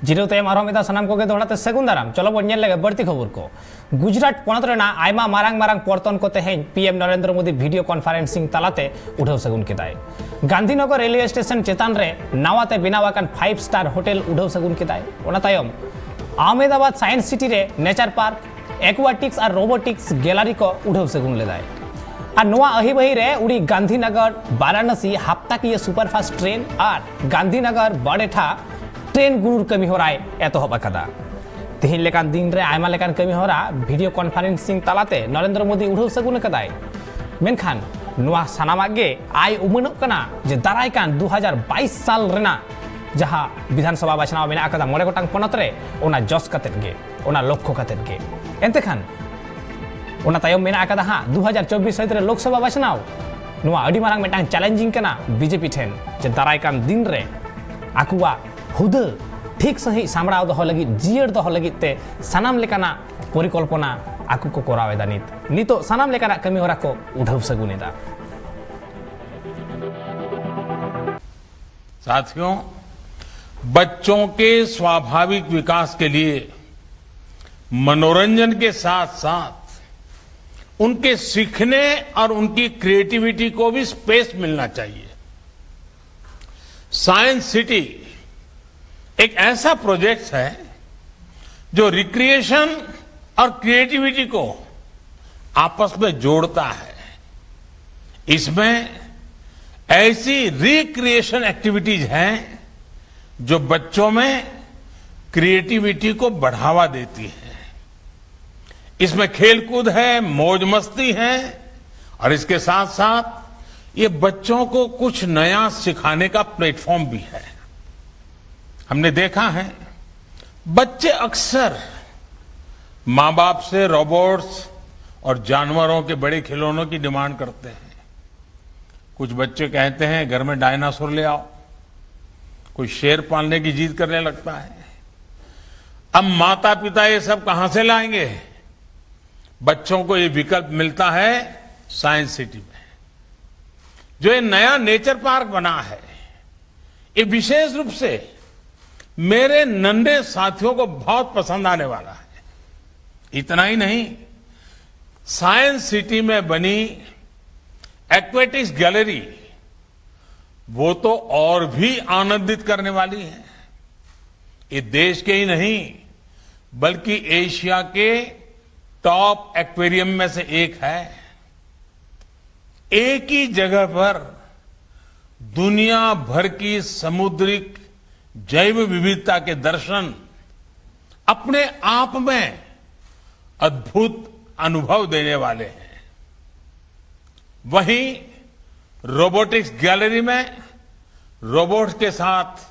ᱡᱤᱨᱟᱹᱣ ᱛᱟᱭᱚᱢ ᱟᱨᱦᱚᱸ ᱢᱤᱫ ᱫᱷᱟᱣ ᱥᱟᱱᱟᱢ ᱠᱚᱜᱮ ᱫᱚᱦᱲᱟ ᱛᱮ ᱥᱟᱹᱜᱩᱱ ᱫᱟᱨᱟᱢ᱾ ᱪᱚᱞᱚ ᱵᱚᱱ ᱧᱮᱞ ᱞᱮᱜᱮ ᱵᱟᱹᱲᱛᱤ ᱠᱷᱚᱵᱚᱨ ᱠᱚ᱾ ᱜᱩᱡᱽᱨᱟᱴ ᱯᱚᱱᱚᱛ ᱨᱮᱱᱟᱜ ᱟᱭᱢᱟ ᱢᱟᱨᱟᱝ ᱢᱟᱨᱟᱝ ᱯᱚᱨᱛᱚᱱ ᱠᱚ ᱛᱮᱦᱮᱧ P M Narendra Modi video conferencing ᱛᱟᱞᱟᱛᱮ ᱩᱰᱷᱟᱹᱣ ᱥᱟᱹᱜᱩᱱ ᱠᱮᱫᱟᱭ᱾ ᱜᱟᱱᱫᱷᱤᱱᱚᱜᱚᱨ ᱨᱮᱞᱣᱮ ᱥᱴᱮᱥᱚᱱ ᱪᱮᱛᱟᱱ ᱨᱮ ᱱᱟᱣᱟ ᱛᱮ ᱵᱮᱱᱟᱣ ᱟᱠᱟᱱ ᱯᱷᱟᱭᱤᱵᱷ ᱥᱴᱟᱨ ᱦᱳᱴᱮᱞ ᱩᱰᱷᱟᱹᱣ ᱥᱟᱹᱜᱩᱱ ᱠᱮᱫᱟᱭ᱾ ᱚᱱᱟ ᱛᱟᱭᱚᱢ ᱟᱦᱢᱮᱫᱟᱵᱟᱫ ᱥᱟᱭᱮᱱᱥ ᱥᱤᱴᱤ ᱨᱮ ᱱᱮᱪᱟᱨ ᱯᱟᱨᱠ, ᱮᱠᱣᱟᱴᱤᱠᱥ ᱟᱨ ᱨᱳᱵᱳᱴᱤᱠᱥ ᱜᱮᱞᱟᱨᱤ ᱠᱚ ᱩᱰᱷᱟᱹᱣ ᱥᱟᱹᱜᱩᱱ ᱞᱮᱫᱟᱭ᱾ ᱟᱨ ᱱᱚᱣᱟ ᱟᱹᱦᱤᱵᱟᱹᱦᱤ ᱨᱮ ᱩᱱᱤ ᱜᱟᱱᱫᱷᱤᱱᱚᱜᱚᱨ ᱵᱟᱨᱟᱱᱟᱥᱤ ᱦᱟᱯᱛᱟᱠᱤᱭᱟᱹ ᱥᱩᱯᱟᱨᱯᱷᱟᱥᱴ ᱴᱨᱮᱱ ᱟᱨ ᱜᱟᱱᱫᱷᱤᱱᱚᱜᱚᱨ ᱵᱟᱨᱮᱴᱷᱟ ᱴᱨᱮᱱ ᱜᱩᱲᱩᱨ ᱠᱟᱹᱢᱤ ᱦᱚᱨᱟᱭ ᱮᱛᱚᱦᱚᱵ ᱟᱠᱟᱫᱟ᱾ ᱛᱮᱦᱮᱧ ᱞᱮᱠᱟᱱ ᱫᱤᱱ ᱨᱮ ᱟᱭᱢᱟ ᱞᱮᱠᱟᱱ ᱠᱟᱹᱢᱤ ᱦᱚᱨᱟ ᱵᱷᱤᱰᱤᱭᱳ ᱠᱚᱱᱯᱷᱟᱨᱮᱱᱥᱤᱝ ᱛᱟᱞᱟᱛᱮ ᱱᱚᱨᱮᱱᱫᱨᱚ ᱢᱳᱫᱤ ᱩᱰᱷᱟᱹᱣ ᱥᱟᱹᱜᱩᱱ ᱟᱠᱟᱫᱟᱭ᱾ ᱢᱮᱱᱠᱷᱟᱱ ᱱᱚᱣᱟ ᱥᱟᱱᱟᱢᱟᱜ ᱜᱮ ᱟᱭ ᱩᱢᱟᱹᱱᱚᱜ ᱠᱟᱱᱟ ᱡᱮ ᱫᱟᱨᱟᱭ ᱠᱟᱱ ᱫᱩ ᱦᱟᱡᱟᱨ ᱵᱟᱭᱤᱥ ᱥᱟᱞ ᱨᱮᱱᱟᱜ ᱡᱟᱦᱟᱸ ᱵᱤᱫᱷᱟᱱ ᱥᱚᱵᱷᱟ ᱵᱟᱪᱷᱱᱟᱣ ᱢᱮᱱᱟᱜ ᱟᱠᱟᱫᱟ ᱢᱚᱬᱮ ᱜᱚᱴᱟᱝ ᱯᱚᱱᱚᱛ ᱨᱮ, ᱚᱱᱟ ᱡᱚᱥ ᱠᱟᱛᱮᱫ ᱜᱮ, ᱚᱱᱟ ᱞᱚᱠᱠᱷᱚ ᱠᱟᱛᱮᱫ ᱜᱮ᱾ ᱮᱱᱛᱮ ᱠᱷᱟᱱ ᱚᱱᱟ ᱛᱟᱭᱚᱢ ᱢᱮᱱᱟᱜ ᱟᱠᱟᱫᱟ ᱦᱟᱸᱜ ᱫᱩ ᱦᱟᱡᱟᱨ ᱪᱚᱵᱵᱤᱥ ᱥᱟᱹᱦᱤᱛ ᱨᱮ ᱞᱳᱠᱥᱚᱵᱷᱟ ᱵᱟᱪᱷᱱᱟᱣ᱾ ᱱᱚᱣᱟ ᱟᱹᱰᱤ ᱢᱟᱨᱟᱝ ᱢᱤᱫᱴᱟᱝ ᱪᱮᱞᱮᱧᱡᱤᱝ ᱠᱟᱱᱟ ᱵᱤᱡᱮᱯᱤ ᱴᱷᱮᱱ, ᱡᱮ ᱫᱟᱨᱟᱭ ᱠᱟᱱ ᱫᱤᱱ ᱨᱮ ᱟᱠᱚᱣᱟᱜ ᱦᱩᱫᱟᱹ ᱴᱷᱤᱠ ᱥᱟᱺᱦᱤᱡ ᱥᱟᱢᱵᱲᱟᱣ ᱫᱚᱦᱚ ᱞᱟᱹᱜᱤᱫ, ᱡᱤᱭᱟᱹᱲ ᱫᱚᱦᱚ ᱞᱟᱹᱜᱤᱫ ᱛᱮ ᱥᱟᱱᱟᱢ ᱞᱮᱠᱟᱱᱟᱜ ᱯᱚᱨᱤᱠᱚᱞᱯᱚᱱᱟ ᱟᱠᱚ ᱠᱚ ᱠᱚᱨᱟᱣ ᱮᱫᱟ᱾ ᱱᱤᱛ, ᱱᱤᱛᱚᱜ ᱥᱟᱱᱟᱢ ᱞᱮᱠᱟᱱᱟᱜ ᱠᱟᱹᱢᱤ ᱦᱚᱨᱟ ᱠᱚ ᱩᱰᱷᱟᱹᱣ ᱥᱟᱹᱜᱩᱱ ᱮᱫᱟ᱾ साथियों, बच्चों के स्वाभाविक विकास के लिए मनोरंजन के साथ साथ उनके सीखने और उनकी क्रिएटिविटी को भी स्पेस मिलना चाहिए। साइंस सिटी एक ऐसा प्रोजेक्ट है जो रिक्रिएशन और क्रिएटिविटी को आपस में जोड़ता है। इसमें ऐसी रिक्रिएशन एक्टिविटीज हैं जो बच्चों में क्रिएटिविटी को बढ़ावा देती है। इसमें खेलकूद है, मौज मस्ती है और इसके साथ साथ ये बच्चों को कुछ नया सिखाने का प्लेटफॉर्म भी है। हमने देखा है, बच्चे अक्सर माँ बाप से रोबोट्स और जानवरों के बड़े खिलौनों की डिमांड करते हैं। कुछ बच्चे कहते हैं, "घर में डायनासोर ले आओ।" कोई शेर पालने की जिद करने लगता है। अब माता पिता ये सब कहां से लाएंगे? बच्चों को ये विकल्प मिलता है साइंस सिटी में। जो ये नया नेचर पार्क बना है, ये विशेष रूप से मेरे नन्हे साथियों को बहुत पसंद आने वाला है। इतना ही नहीं, साइंस सिटी में बनी एक्वेटिक्स गैलरी, वो तो और भी आनंदित करने वाली है। ये देश के ही नहीं, बल्कि एशिया के टॉप एक्वेरियम में से एक है। एक ही जगह पर दुनिया भर की समुद्रिक जैव विविधता के दर्शन अपने आप में अद्भुत अनुभव देने वाले हैं। वहीं रोबोटिक्स गैलरी में रोबोट्स के साथ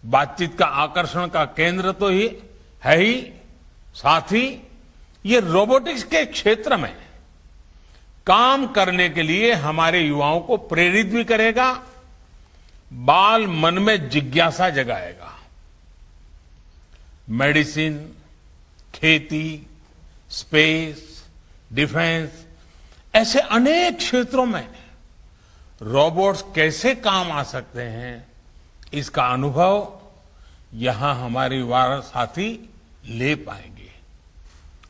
बातचीत का आकर्षण का केंद्र तो ही है ही, साथ ही ये रोबोटिक्स के क्षेत्र में काम करने के लिए हमारे युवाओं को प्रेरित भी करेगा, बाल मन में जिज्ञासा जगाएगा। मेडिसिन, खेती, स्पेस, डिफेंस, ऐसे अनेक क्षेत्रों में रोबोट्स कैसे काम आ सकते हैं, इसका अनुभव यहां हमारे युवा साथी ले पाएंगे।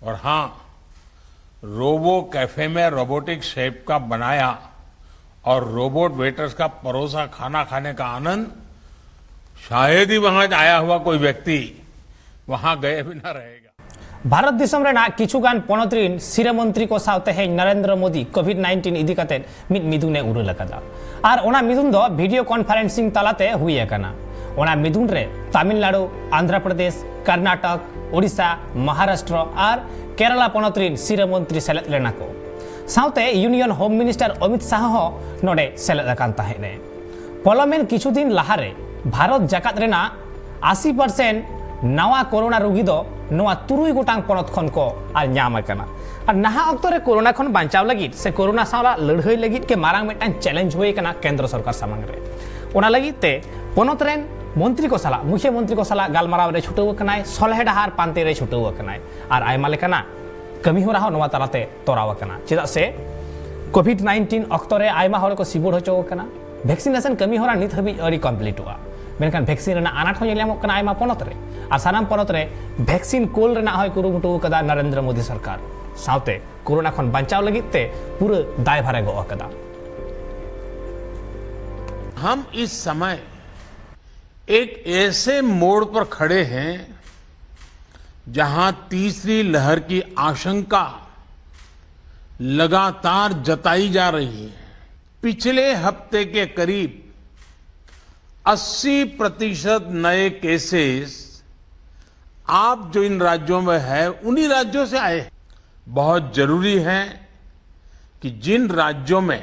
और हां, रोबो कैफे में रोबोटिक शेफ का बनाया और रोबोट वेटर्स का परोसा खाना खाने का आनंद शायद ही वहां आया हुआ कोई व्यक्ति वहां गए बिना रहेगा। ᱵᱷᱟᱨᱚᱛ ᱫᱤᱥᱚᱢ ᱨᱮᱱᱟᱜ ᱠᱤᱪᱷᱩ ᱜᱟᱱ ᱯᱚᱱᱚᱛ ᱨᱤᱱ ᱥᱤᱨᱟᱹ ᱢᱚᱱᱛᱨᱤ ᱠᱚ ᱥᱟᱶ ᱛᱮᱦᱮᱧ ᱱᱚᱨᱮᱱᱫᱨᱚ ᱢᱳᱫᱤ ᱠᱳᱵᱷᱤᱰ ᱱᱟᱭᱤᱱᱴᱤᱱ ᱤᱫᱤ ᱠᱟᱛᱮ ᱢᱤᱫ ᱢᱤᱫᱩᱱ ᱮ ᱩᱨᱟᱹᱞ ᱟᱠᱟᱫᱟ᱾ ᱟᱨ ᱚᱱᱟ ᱢᱤᱫᱩᱱ ᱫᱚ ᱵᱷᱤᱰᱤᱭᱳ ᱠᱚᱱᱯᱷᱟᱨᱮᱱᱥᱤᱝ ᱛᱟᱞᱟᱛᱮ ᱦᱩᱭ ᱟᱠᱟᱱᱟ᱾ ᱚᱱᱟ ᱢᱤᱫᱩᱱ ᱨᱮ ᱛᱟᱢᱤᱞᱱᱟᱲᱩ, ᱟᱱᱫᱷᱨᱚ ᱯᱨᱚᱫᱮᱥ, ᱠᱚᱨᱱᱟᱴᱚᱠ, ᱳᱰᱤᱥᱟ, ᱢᱚᱦᱟᱨᱟᱥᱴᱨᱚ ᱟᱨ ᱠᱮᱨᱟᱞᱟ ᱯᱚᱱᱚᱛ ᱨᱤᱱ ᱥᱤᱨᱟᱹ ᱢᱚᱱᱛᱨᱤ ᱥᱮᱞᱮᱫ ᱞᱮᱱᱟ ᱠᱚ᱾ ᱥᱟᱶᱛᱮ ᱭᱩᱱᱤᱭᱚᱱ ᱦᱳᱢ ᱢᱤᱱᱤᱥᱴᱟᱨ ᱚᱢᱤᱛ ᱥᱟᱦ ᱦᱚᱸ ᱱᱚᱰᱮ ᱥᱮᱞᱮᱫ ᱟᱠᱟᱱ ᱛᱟᱦᱮᱸᱫ ᱮ᱾ ᱯᱚᱞᱚᱢᱮᱱ ᱠᱤᱪᱷᱩ ᱫᱤᱱ ᱞᱟᱦᱟᱨᱮ ᱵᱷᱟᱨᱚᱛ ᱡᱟᱠᱟᱛ ᱨᱮᱱᱟᱜ ᱟᱥᱤ ᱯᱟᱨᱥᱮᱱᱴ ᱱᱟᱣᱟ ᱠᱳᱨᱳᱱᱟ ᱨᱩᱜᱤ ᱫᱚ ᱱᱚᱣᱟ ᱛᱩᱨᱩᱭ ᱜᱚᱴᱟᱝ ᱯᱚᱱᱚᱛ ᱠᱷᱚᱱ ᱠᱚ ᱟᱨ ᱧᱟᱢ ᱟᱠᱟᱱᱟ᱾ ᱟᱨ ᱱᱟᱦᱟᱜ ᱚᱠᱛᱚ ᱨᱮ ᱠᱳᱨᱳᱱᱟ ᱠᱷᱚᱱ ᱵᱟᱧᱪᱟᱣ ᱞᱟᱹᱜᱤᱫ ᱥᱮ ᱠᱳᱨᱳᱱᱟ ᱥᱟᱶ ᱞᱟᱹᱲᱦᱟᱹᱭ ᱞᱟᱹᱜᱤᱫ ᱜᱮ ᱢᱟᱨᱟᱝ ᱢᱤᱫᱴᱟᱝ ᱪᱮᱞᱮᱧᱡᱽ ᱦᱩᱭ ᱟᱠᱟᱱᱟ ᱠᱮᱱᱫᱨᱚ ᱥᱚᱨᱠᱟᱨ ᱥᱟᱢᱟᱝ ᱨᱮ᱾ ᱚᱱᱟ ᱞᱟᱹᱜᱤᱫ ᱛᱮ ᱯᱚᱱᱚᱛ ᱨᱮᱱ ᱢᱚᱱᱛᱨᱤ ᱠᱚ ᱥᱟᱞᱟᱜ, ᱢᱩᱠᱷᱭᱟᱹ ᱢᱚᱱᱛᱨᱤ ᱠᱚ ᱥᱟᱞᱟᱜ ᱜᱟᱞᱢᱟᱨᱟᱣ ᱨᱮ ᱪᱷᱩᱴᱟᱹᱣ ᱟᱠᱟᱱᱟᱭ, ᱥᱚᱞᱦᱮ ᱰᱟᱦᱟᱨ ᱯᱟᱱᱛᱮ ᱨᱮ ᱪᱷᱩᱴᱟᱹᱣ ᱟᱠᱟᱱᱟᱭ ᱟᱨ ᱟᱭᱢᱟ ᱞᱮᱠᱟᱱᱟᱜ ᱠᱟᱹᱢᱤ ᱦᱚᱨᱟ ᱦᱚᱸ ᱱᱚᱣᱟ ᱛᱟᱞᱟᱛᱮ ᱛᱚᱨᱟᱣ ᱟᱠᱟᱱᱟ᱾ ᱪᱮᱫᱟᱜ ᱥᱮ ᱠᱳᱵᱷᱤᱰ ᱱᱟᱭᱤᱱᱴᱤᱱ ᱚᱠᱛᱚ ᱨᱮ ᱟᱭᱢᱟ ᱦᱚᱲ ᱠᱚ ᱥᱤᱵᱚᱲ ᱦᱚᱪᱚ ᱟᱠᱟᱱᱟ᱾ ᱵᱷᱮᱠᱥᱤᱱᱮᱥᱚᱱ ᱠᱟᱹᱢᱤ ᱦᱚᱨᱟ ᱱᱤᱛ ᱦᱟᱹᱵᱤᱡ ᱟᱹᱣᱨᱤ ᱠᱚᱢᱯᱞᱤᱴᱚᱜᱼᱟ᱾ ᱢᱮᱱᱠᱷᱟᱱ ᱵᱷᱮᱠᱥᱤᱱ ᱨᱮᱱᱟᱜ ᱟᱱᱟᱴ ᱦᱚᱸ ᱧᱮᱞ ᱧᱟᱢᱚᱜ ᱠᱟᱱᱟ ᱟᱭᱢᱟ ᱯᱚᱱᱚᱛ ᱨᱮ, ᱟᱨ ᱥᱟᱱᱟᱢ ᱯᱚᱱᱚᱛ ᱨᱮ ᱵᱷᱮᱠᱥᱤᱱ ᱠᱳᱞ ᱨᱮᱱᱟᱜ ᱦᱚᱸᱭ ᱠᱩᱨᱩᱢᱩᱴᱩ ᱟᱠᱟᱫᱟ ᱱᱚᱨᱮᱱᱫᱨᱚ ᱢᱳᱫᱤ ᱥᱚᱨᱠᱟᱨ᱾ ᱥᱟᱶᱛᱮ ᱠᱳᱨᱳᱱᱟ ᱠᱷᱚᱱ ᱵᱟᱧᱪᱟᱣ ᱞᱟᱹᱜᱤᱫ ᱛᱮ ᱯᱩᱨᱟᱹ ᱫᱟᱭᱵᱷᱟᱨᱮ ᱜᱚᱜ ᱟᱠᱟᱫᱟ᱾ हम इस समय एक ऐसे मोड़ पर खड़े हैं, जहां तीसरी लहर की आशंका लगातार जताई जा रही है। पिछले हफ्ते के करीब अस्सी प्रतिशत नए केसेस आप जो इन राज्यों में है, उन्हीं राज्यों से आए हैं। बहुत जरूरी है कि जिन राज्यों में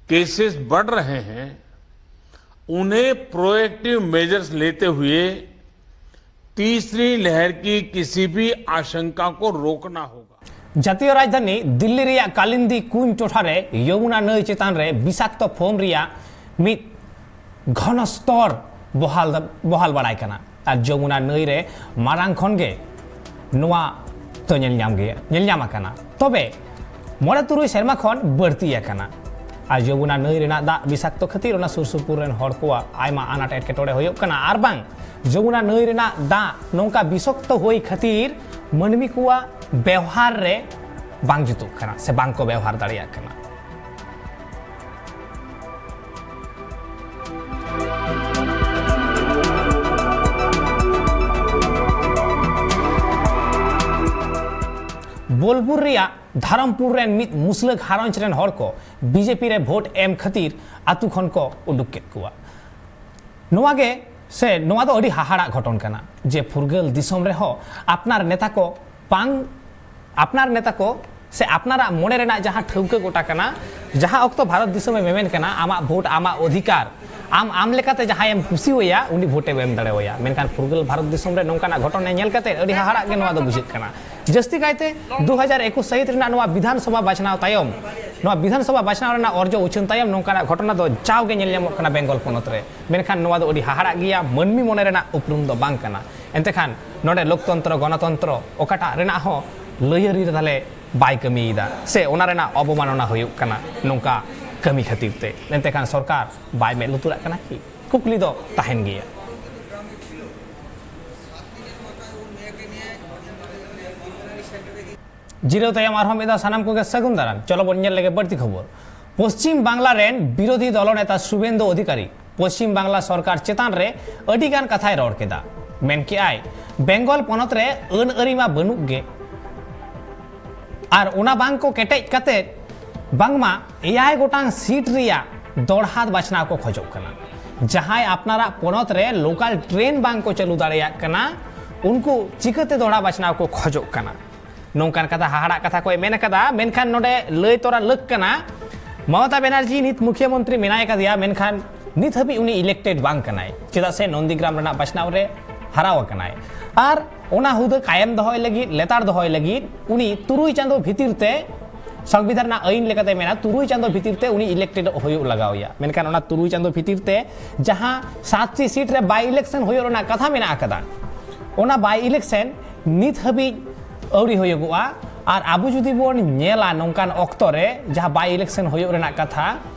केसेस बढ़ रहे हैं, उन्हें प्रोएक्टिव मेजर्स लेते हुए तीसरी लहर की किसी भी आशंका को रोकना होगा। ᱡᱟᱹᱛᱤᱭᱚ ᱨᱟᱡᱽᱫᱷᱟᱱᱤ ᱫᱤᱞᱞᱤ ᱨᱮᱭᱟᱜ ᱠᱟᱞᱤᱱᱫᱤ ᱠᱩᱧ ᱴᱚᱴᱷᱟ ᱨᱮ ᱭᱚᱢᱩᱱᱟ ᱱᱟᱹᱭ ᱪᱮᱛᱟᱱ ᱨᱮ ᱵᱤᱥᱟᱠᱛᱚ ᱯᱷᱳᱢ ᱨᱮᱭᱟᱜ ᱢᱤᱫ ᱜᱷᱚᱱᱚ ᱥᱛᱚᱨ ᱵᱚᱦᱟᱞ, ᱵᱚᱦᱟᱞ ᱵᱟᱲᱟᱭ ᱠᱟᱱᱟ᱾ ᱟᱨ ᱡᱚᱢᱩᱱᱟ ᱱᱟᱹᱭ ᱨᱮ ᱢᱟᱲᱟᱝ ᱠᱷᱚᱱ ᱜᱮ ᱱᱚᱣᱟ ᱫᱚ ᱧᱮᱞ ᱧᱟᱢ ᱜᱮ, ᱧᱮᱞ ᱧᱟᱢ ᱟᱠᱟᱱᱟ᱾ ᱛᱚᱵᱮ ᱢᱚᱬᱮ ᱛᱩᱨᱩᱭ ᱥᱮᱨᱢᱟ ᱠᱷᱚᱱ ᱵᱟᱹᱲᱛᱤ ᱟᱠᱟᱱᱟ᱾ ᱟᱨ ᱡᱚᱢᱩᱱᱟ ᱱᱟᱹᱭ ᱨᱮᱱᱟᱜ ᱫᱟᱜ ᱵᱤᱥᱟᱠᱛᱚ ᱠᱷᱟᱹᱛᱤᱨ ᱚᱱᱟ ᱥᱩᱨ ᱥᱩᱯᱩᱨ ᱨᱮᱱ ᱦᱚᱲ ᱠᱚᱣᱟᱜ ᱟᱭᱢᱟ ᱟᱱᱟᱴ ᱮᱴᱠᱮᱴᱚᱬᱮ ᱦᱩᱭᱩᱜ ᱠᱟᱱᱟ, ᱟᱨ ᱵᱟᱝ ᱡᱚᱢᱩᱱᱟ ᱱᱟᱹᱭ ᱨᱮᱱᱟᱜ ᱫᱟᱜ ᱱᱚᱝᱠᱟ ᱵᱤᱥᱚᱠᱛᱚ ᱦᱩᱭ ᱠᱷᱟᱹᱛᱤᱨ ᱢᱟᱹᱱᱢᱤ ᱠᱚᱣᱟᱜ ᱵᱮᱣᱦᱟᱨ ᱨᱮ ᱵᱟᱝ ᱡᱩᱛᱩᱜ ᱠᱟᱱᱟ ᱥᱮ ᱵᱟᱝ ᱠᱚ ᱵᱮᱣᱦᱟᱨ ᱫᱟᱲᱮᱭᱟᱜ ᱠᱟᱱᱟ᱾ ᱵᱳᱞᱯᱩᱨ ᱨᱮᱭᱟᱜ ᱫᱷᱟᱨᱚᱢᱯᱩᱨ ᱨᱮᱱ ᱢᱤᱫ ᱢᱩᱥᱞᱟᱹ ᱜᱷᱟᱨᱚᱸᱡᱽ ᱨᱮᱱ ᱦᱚᱲ ᱠᱚ ᱵᱤᱡᱮᱯᱤ ᱨᱮ ᱵᱷᱳᱴ ᱮᱢ ᱠᱷᱟᱹᱛᱤᱨ ᱟᱛᱩ ᱠᱷᱚᱱ ᱠᱚ ᱩᱰᱩᱠ ᱠᱮᱫ ᱠᱚᱣᱟ᱾ ᱱᱚᱣᱟ ᱜᱮ ᱥᱮ ᱱᱚᱣᱟ ᱫᱚ ᱟᱹᱰᱤ ᱦᱟᱦᱟᱲᱟᱜ ᱜᱷᱚᱴᱚᱱ ᱠᱟᱱᱟ ᱡᱮ ᱯᱷᱩᱨᱜᱟᱹᱞ ᱫᱤᱥᱚᱢ ᱨᱮᱦᱚᱸ ᱟᱯᱱᱟᱨ ᱱᱮᱛᱟ ᱠᱚ ᱵᱟᱝ, ᱟᱯᱱᱟᱨ ᱱᱮᱛᱟ ᱠᱚ ᱥᱮ ᱟᱯᱱᱟᱨᱟᱜ ᱢᱚᱱᱮ ᱨᱮᱱᱟᱜ ᱡᱟᱦᱟᱸ ᱴᱷᱟᱹᱣᱠᱟᱹ ᱜᱚᱴᱟ ᱠᱟᱱᱟ, ᱡᱟᱦᱟᱸ ᱚᱠᱛᱚ ᱵᱷᱟᱨᱚᱛ ᱫᱤᱥᱚᱢᱮ ᱢᱮᱢᱮᱱ ᱠᱟᱱᱟ, ᱟᱢᱟᱜ ᱵᱷᱳᱴ, ᱟᱢᱟᱜ ᱚᱫᱷᱤᱠᱟᱨ, ᱟᱢ ᱟᱢ ᱞᱮᱠᱟᱛᱮ ᱡᱟᱦᱟᱸᱭᱮᱢ ᱠᱩᱥᱤᱣᱟᱭᱟ ᱩᱱᱤ ᱵᱷᱳᱴᱮᱢ ᱮᱢ ᱫᱟᱲᱮᱣᱟᱭᱟ᱾ ᱢᱮᱱᱠᱷᱟᱱ ᱯᱷᱩᱨᱜᱟᱹᱞ ᱵᱷᱟᱨᱚᱛ ᱫᱤᱥᱚᱢ ᱨᱮ ᱱᱚᱝᱠᱟᱱᱟᱜ ᱜᱷᱚᱴᱚᱱᱟ ᱧᱮᱞ ᱠᱟᱛᱮ ᱟᱹᱰᱤ ᱦᱟᱦᱟᱲᱟᱜ ᱜᱮ ᱱᱚᱣᱟ ᱫᱚ ᱵᱩᱡᱷᱟᱹᱜ ᱠᱟᱱᱟ᱾ ᱡᱟᱹᱥᱛᱤ ᱠᱟᱭᱛᱮ ᱫᱩ ᱦᱟᱡᱟᱨ ᱮᱠᱩᱥ ᱥᱟᱹᱦᱤᱛ ᱨᱮᱱᱟᱜ ᱱᱚᱣᱟ ᱵᱤᱫᱷᱟᱱ ᱥᱚᱵᱷᱟ ᱵᱟᱪᱷᱱᱟᱣ ᱛᱟᱭᱚᱢ, ᱱᱚᱣᱟ ᱵᱤᱫᱷᱟᱱ ᱥᱚᱵᱷᱟ ᱵᱟᱪᱷᱱᱟᱣ ᱨᱮᱱᱟᱜ ᱚᱨᱡᱚ ᱩᱪᱷᱟᱹᱱ ᱛᱟᱭᱚᱢ ᱱᱚᱝᱠᱟᱱᱟᱜ ᱜᱷᱚᱴᱚᱱᱟ ᱫᱚ ᱡᱟᱣᱜᱮ ᱧᱮᱞ ᱧᱟᱢᱚᱜ ᱠᱟᱱᱟ ᱵᱮᱝᱜᱚᱞ ᱯᱚᱱᱚᱛ ᱨᱮ᱾ ᱢᱮᱱᱠᱷᱟᱱ ᱱᱚᱣᱟ ᱫᱚ ᱟᱹᱰᱤ ᱦᱟᱦᱟᱲᱟᱜ ᱜᱮᱭᱟ, ᱢᱟᱹᱱᱢᱤ ᱢᱚᱱᱮ ᱨᱮᱱᱟᱜ ᱩᱯᱨᱩᱢ ᱫᱚ ᱵᱟᱝ ᱠᱟᱱᱟ᱾ ᱮᱱᱛᱮ ᱠᱷᱟᱱ ᱱᱚᱰᱮ ᱞᱳᱠᱛᱚᱱᱛᱨᱚ, ᱜᱚᱱᱚᱛᱚᱱᱛᱨᱚ ᱚᱠᱟᱴᱟᱜ ᱨᱮᱱᱟᱜ ᱦᱚᱸ ᱞᱟᱹᱭᱟᱹᱨᱤ ᱨᱮ ᱛᱟᱦᱞᱮ ᱵᱟᱭ ᱠᱟᱹᱢᱤᱭᱮᱫᱟ ᱥᱮ ᱚᱱᱟ ᱨᱮᱱᱟᱜ ᱚᱵᱚᱢᱟᱱᱚᱱᱟ ᱦᱩᱭᱩᱜ ᱠᱟᱱᱟ ᱱᱚᱝᱠᱟ ᱠᱟᱹᱢᱤ ᱠᱷᱟᱹᱛᱤᱨ ᱛᱮ᱾ ᱮᱱᱛᱮ ᱠᱷᱟᱱ ᱥᱚᱨᱠᱟᱨ ᱵᱟᱭ ᱢᱮᱫ ᱞᱩᱛᱩᱨᱟᱜ ᱠᱟᱱᱟ ᱠᱤ? ᱠᱩᱠᱞᱤ ᱫᱚ ᱛᱟᱦᱮᱱ ᱜᱮᱭᱟ᱾ ᱡᱤᱨᱟᱹᱣ ᱛᱟᱭᱚᱢ ᱟᱨᱦᱚᱸ ᱢᱤᱫ ᱫᱷᱟᱣ ᱥᱟᱱᱟᱢ ᱠᱚᱜᱮ ᱥᱟᱹᱜᱩᱱ ᱫᱟᱨᱟᱢ᱾ ᱪᱚᱞᱚ ᱵᱚᱱ ᱧᱮᱞ ᱞᱮᱜᱮ ᱵᱟᱹᱲᱛᱤ ᱠᱷᱚᱵᱚᱨ᱾ ᱯᱚᱥᱪᱤᱢ ᱵᱟᱝᱞᱟ ᱨᱮᱱ ᱵᱤᱨᱳᱫᱷᱤ ᱫᱚᱞ ᱱᱮᱛᱟ ᱥᱩᱵᱮᱱᱫᱩ ᱚᱫᱷᱤᱠᱟᱨᱤ ᱯᱚᱥᱪᱤᱢ ᱵᱟᱝᱞᱟ ᱥᱚᱨᱠᱟᱨ ᱪᱮᱛᱟᱱ ᱨᱮ ᱟᱹᱰᱤ ᱜᱟᱱ ᱠᱟᱛᱷᱟᱭ ᱨᱚᱲ ᱠᱮᱫᱟ᱾ ᱢᱮᱱ ᱠᱮᱜᱼᱟᱭ, ᱵᱮᱝᱜᱚᱞ ᱯᱚᱱᱚᱛ ᱨᱮ ᱟᱹᱱ ᱟᱹᱨᱤ ᱢᱟ ᱵᱟᱹᱱᱩᱜ ᱜᱮ, ᱟᱨ ᱚᱱᱟ ᱵᱟᱝ ᱠᱚ ᱠᱮᱴᱮᱡ ᱠᱟᱛᱮ ᱵᱟᱝᱢᱟ ᱮᱭᱟᱭ ᱜᱚᱴᱟᱝ ᱥᱤᱴ ᱨᱮᱭᱟᱜ ᱫᱚᱲᱦᱟ ᱵᱟᱪᱷᱱᱟᱣ ᱠᱚ ᱠᱷᱚᱡᱚᱜ ᱠᱟᱱᱟ᱾ ᱡᱟᱦᱟᱸᱭ ᱟᱯᱱᱟᱨᱟᱜ ᱯᱚᱱᱚᱛ ᱨᱮ ᱞᱳᱠᱟᱞ ᱴᱨᱮᱱ ᱵᱟᱝ ᱠᱚ ᱪᱟᱹᱞᱩ ᱫᱟᱲᱮᱭᱟᱜ ᱠᱟᱱᱟ, ᱩᱱᱠᱩ ᱪᱤᱠᱟᱹᱛᱮ ᱫᱚᱲᱦᱟ ᱵᱟᱪᱷᱱᱟᱣ ᱠᱚ ᱠᱷᱚᱡᱚᱜ ᱠᱟᱱᱟ? ᱱᱚᱝᱠᱟᱱ ᱠᱟᱛᱷᱟ, ᱦᱟᱦᱟᱲᱟᱜ ᱠᱟᱛᱷᱟ ᱠᱚᱭ ᱢᱮᱱ ᱟᱠᱟᱫᱟ᱾ ᱢᱮᱱᱠᱷᱟᱱ ᱱᱚᱰᱮ ᱞᱟᱹᱭ ᱛᱚᱨᱟ ᱞᱟᱹᱠ ᱠᱟᱱᱟ, ᱢᱚᱢᱚᱛᱟ ᱵᱮᱱᱟᱨᱡᱤ ᱱᱤᱛ ᱢᱩᱠᱷᱭᱟᱹ ᱢᱚᱱᱛᱨᱤ ᱢᱮᱱᱟᱭ ᱟᱠᱟᱫᱮᱭᱟ, ᱢᱮᱱᱠᱷᱟᱱ ᱱᱤᱛ ᱦᱟᱹᱵᱤᱡ ᱩᱱᱤ ᱤᱞᱮᱠᱴᱮᱰ ᱵᱟᱝ ᱠᱟᱱᱟᱭ, ᱪᱮᱫᱟᱜ ᱥᱮ ᱱᱚᱱᱫᱤᱜᱨᱟᱢ ᱨᱮᱱᱟᱜ ᱵᱟᱪᱷᱱᱟᱣ ᱨᱮ ᱦᱟᱨᱟᱣ ᱟᱠᱟᱱᱟᱭ᱾ ᱟᱨ ᱚᱱᱟ ᱦᱩᱫᱟᱹ ᱠᱟᱭᱮᱢ ᱫᱚᱦᱚᱭ ᱞᱟᱹᱜᱤᱫ, ᱞᱮᱛᱟᱲ ᱫᱚᱦᱚᱭ ᱞᱟᱹᱜᱤᱫ ᱩᱱᱤ ᱛᱩᱨᱩᱭ ᱪᱟᱸᱫᱚ ᱵᱷᱤᱛᱤᱨ ᱛᱮ, ᱥᱚᱝᱵᱤᱫᱷᱟᱱ ᱨᱮᱱᱟᱜ ᱟᱹᱭᱤᱱ ᱞᱮᱠᱟᱛᱮ ᱢᱮᱱᱟ, ᱛᱩᱨᱩᱭ ᱪᱟᱸᱫᱚ ᱵᱷᱤᱛᱤᱨ ᱛᱮ ᱩᱱᱤ ᱤᱞᱮᱠᱴᱮᱰ ᱦᱩᱭᱩᱜ ᱞᱟᱜᱟᱣ ᱮᱭᱟ᱾ ᱢᱮᱱᱠᱷᱟᱱ ᱚᱱᱟ ᱛᱩᱨᱩᱭ ᱪᱟᱸᱫᱚ ᱵᱷᱤᱛᱤᱨ ᱛᱮ ᱡᱟᱦᱟᱸ ᱥᱟᱛᱴᱤ ᱥᱤᱴ ᱨᱮ ᱵᱟᱭ ᱤᱞᱮᱠᱥᱚᱱ ᱦᱩᱭᱩᱜ ᱨᱮᱱᱟᱜ ᱠᱟᱛᱷᱟ ᱢᱮᱱᱟᱜ ᱟᱠᱟᱫᱟ, ᱚᱱᱟ ᱵᱟᱭ ᱤᱞᱮᱠᱥᱚᱱ ᱱᱤᱛ ᱦᱟᱹᱵᱤᱡ ᱟᱹᱣᱨᱤ ᱦᱩᱭᱩᱜᱚᱜᱼᱟ᱾ ᱟᱨ ᱟᱵᱚ ᱡᱩᱫᱤ ᱵᱚᱱ ᱧᱮᱞᱟ ᱱᱚᱝᱠᱟᱱ ᱚᱠᱛᱚ ᱨᱮ ᱡᱟᱦᱟᱸ ᱵᱟᱭ ᱤᱞᱮᱠᱥᱚᱱ ᱦᱩᱭᱩᱜ ᱨᱮᱱᱟᱜ ᱠᱟᱛᱷᱟ,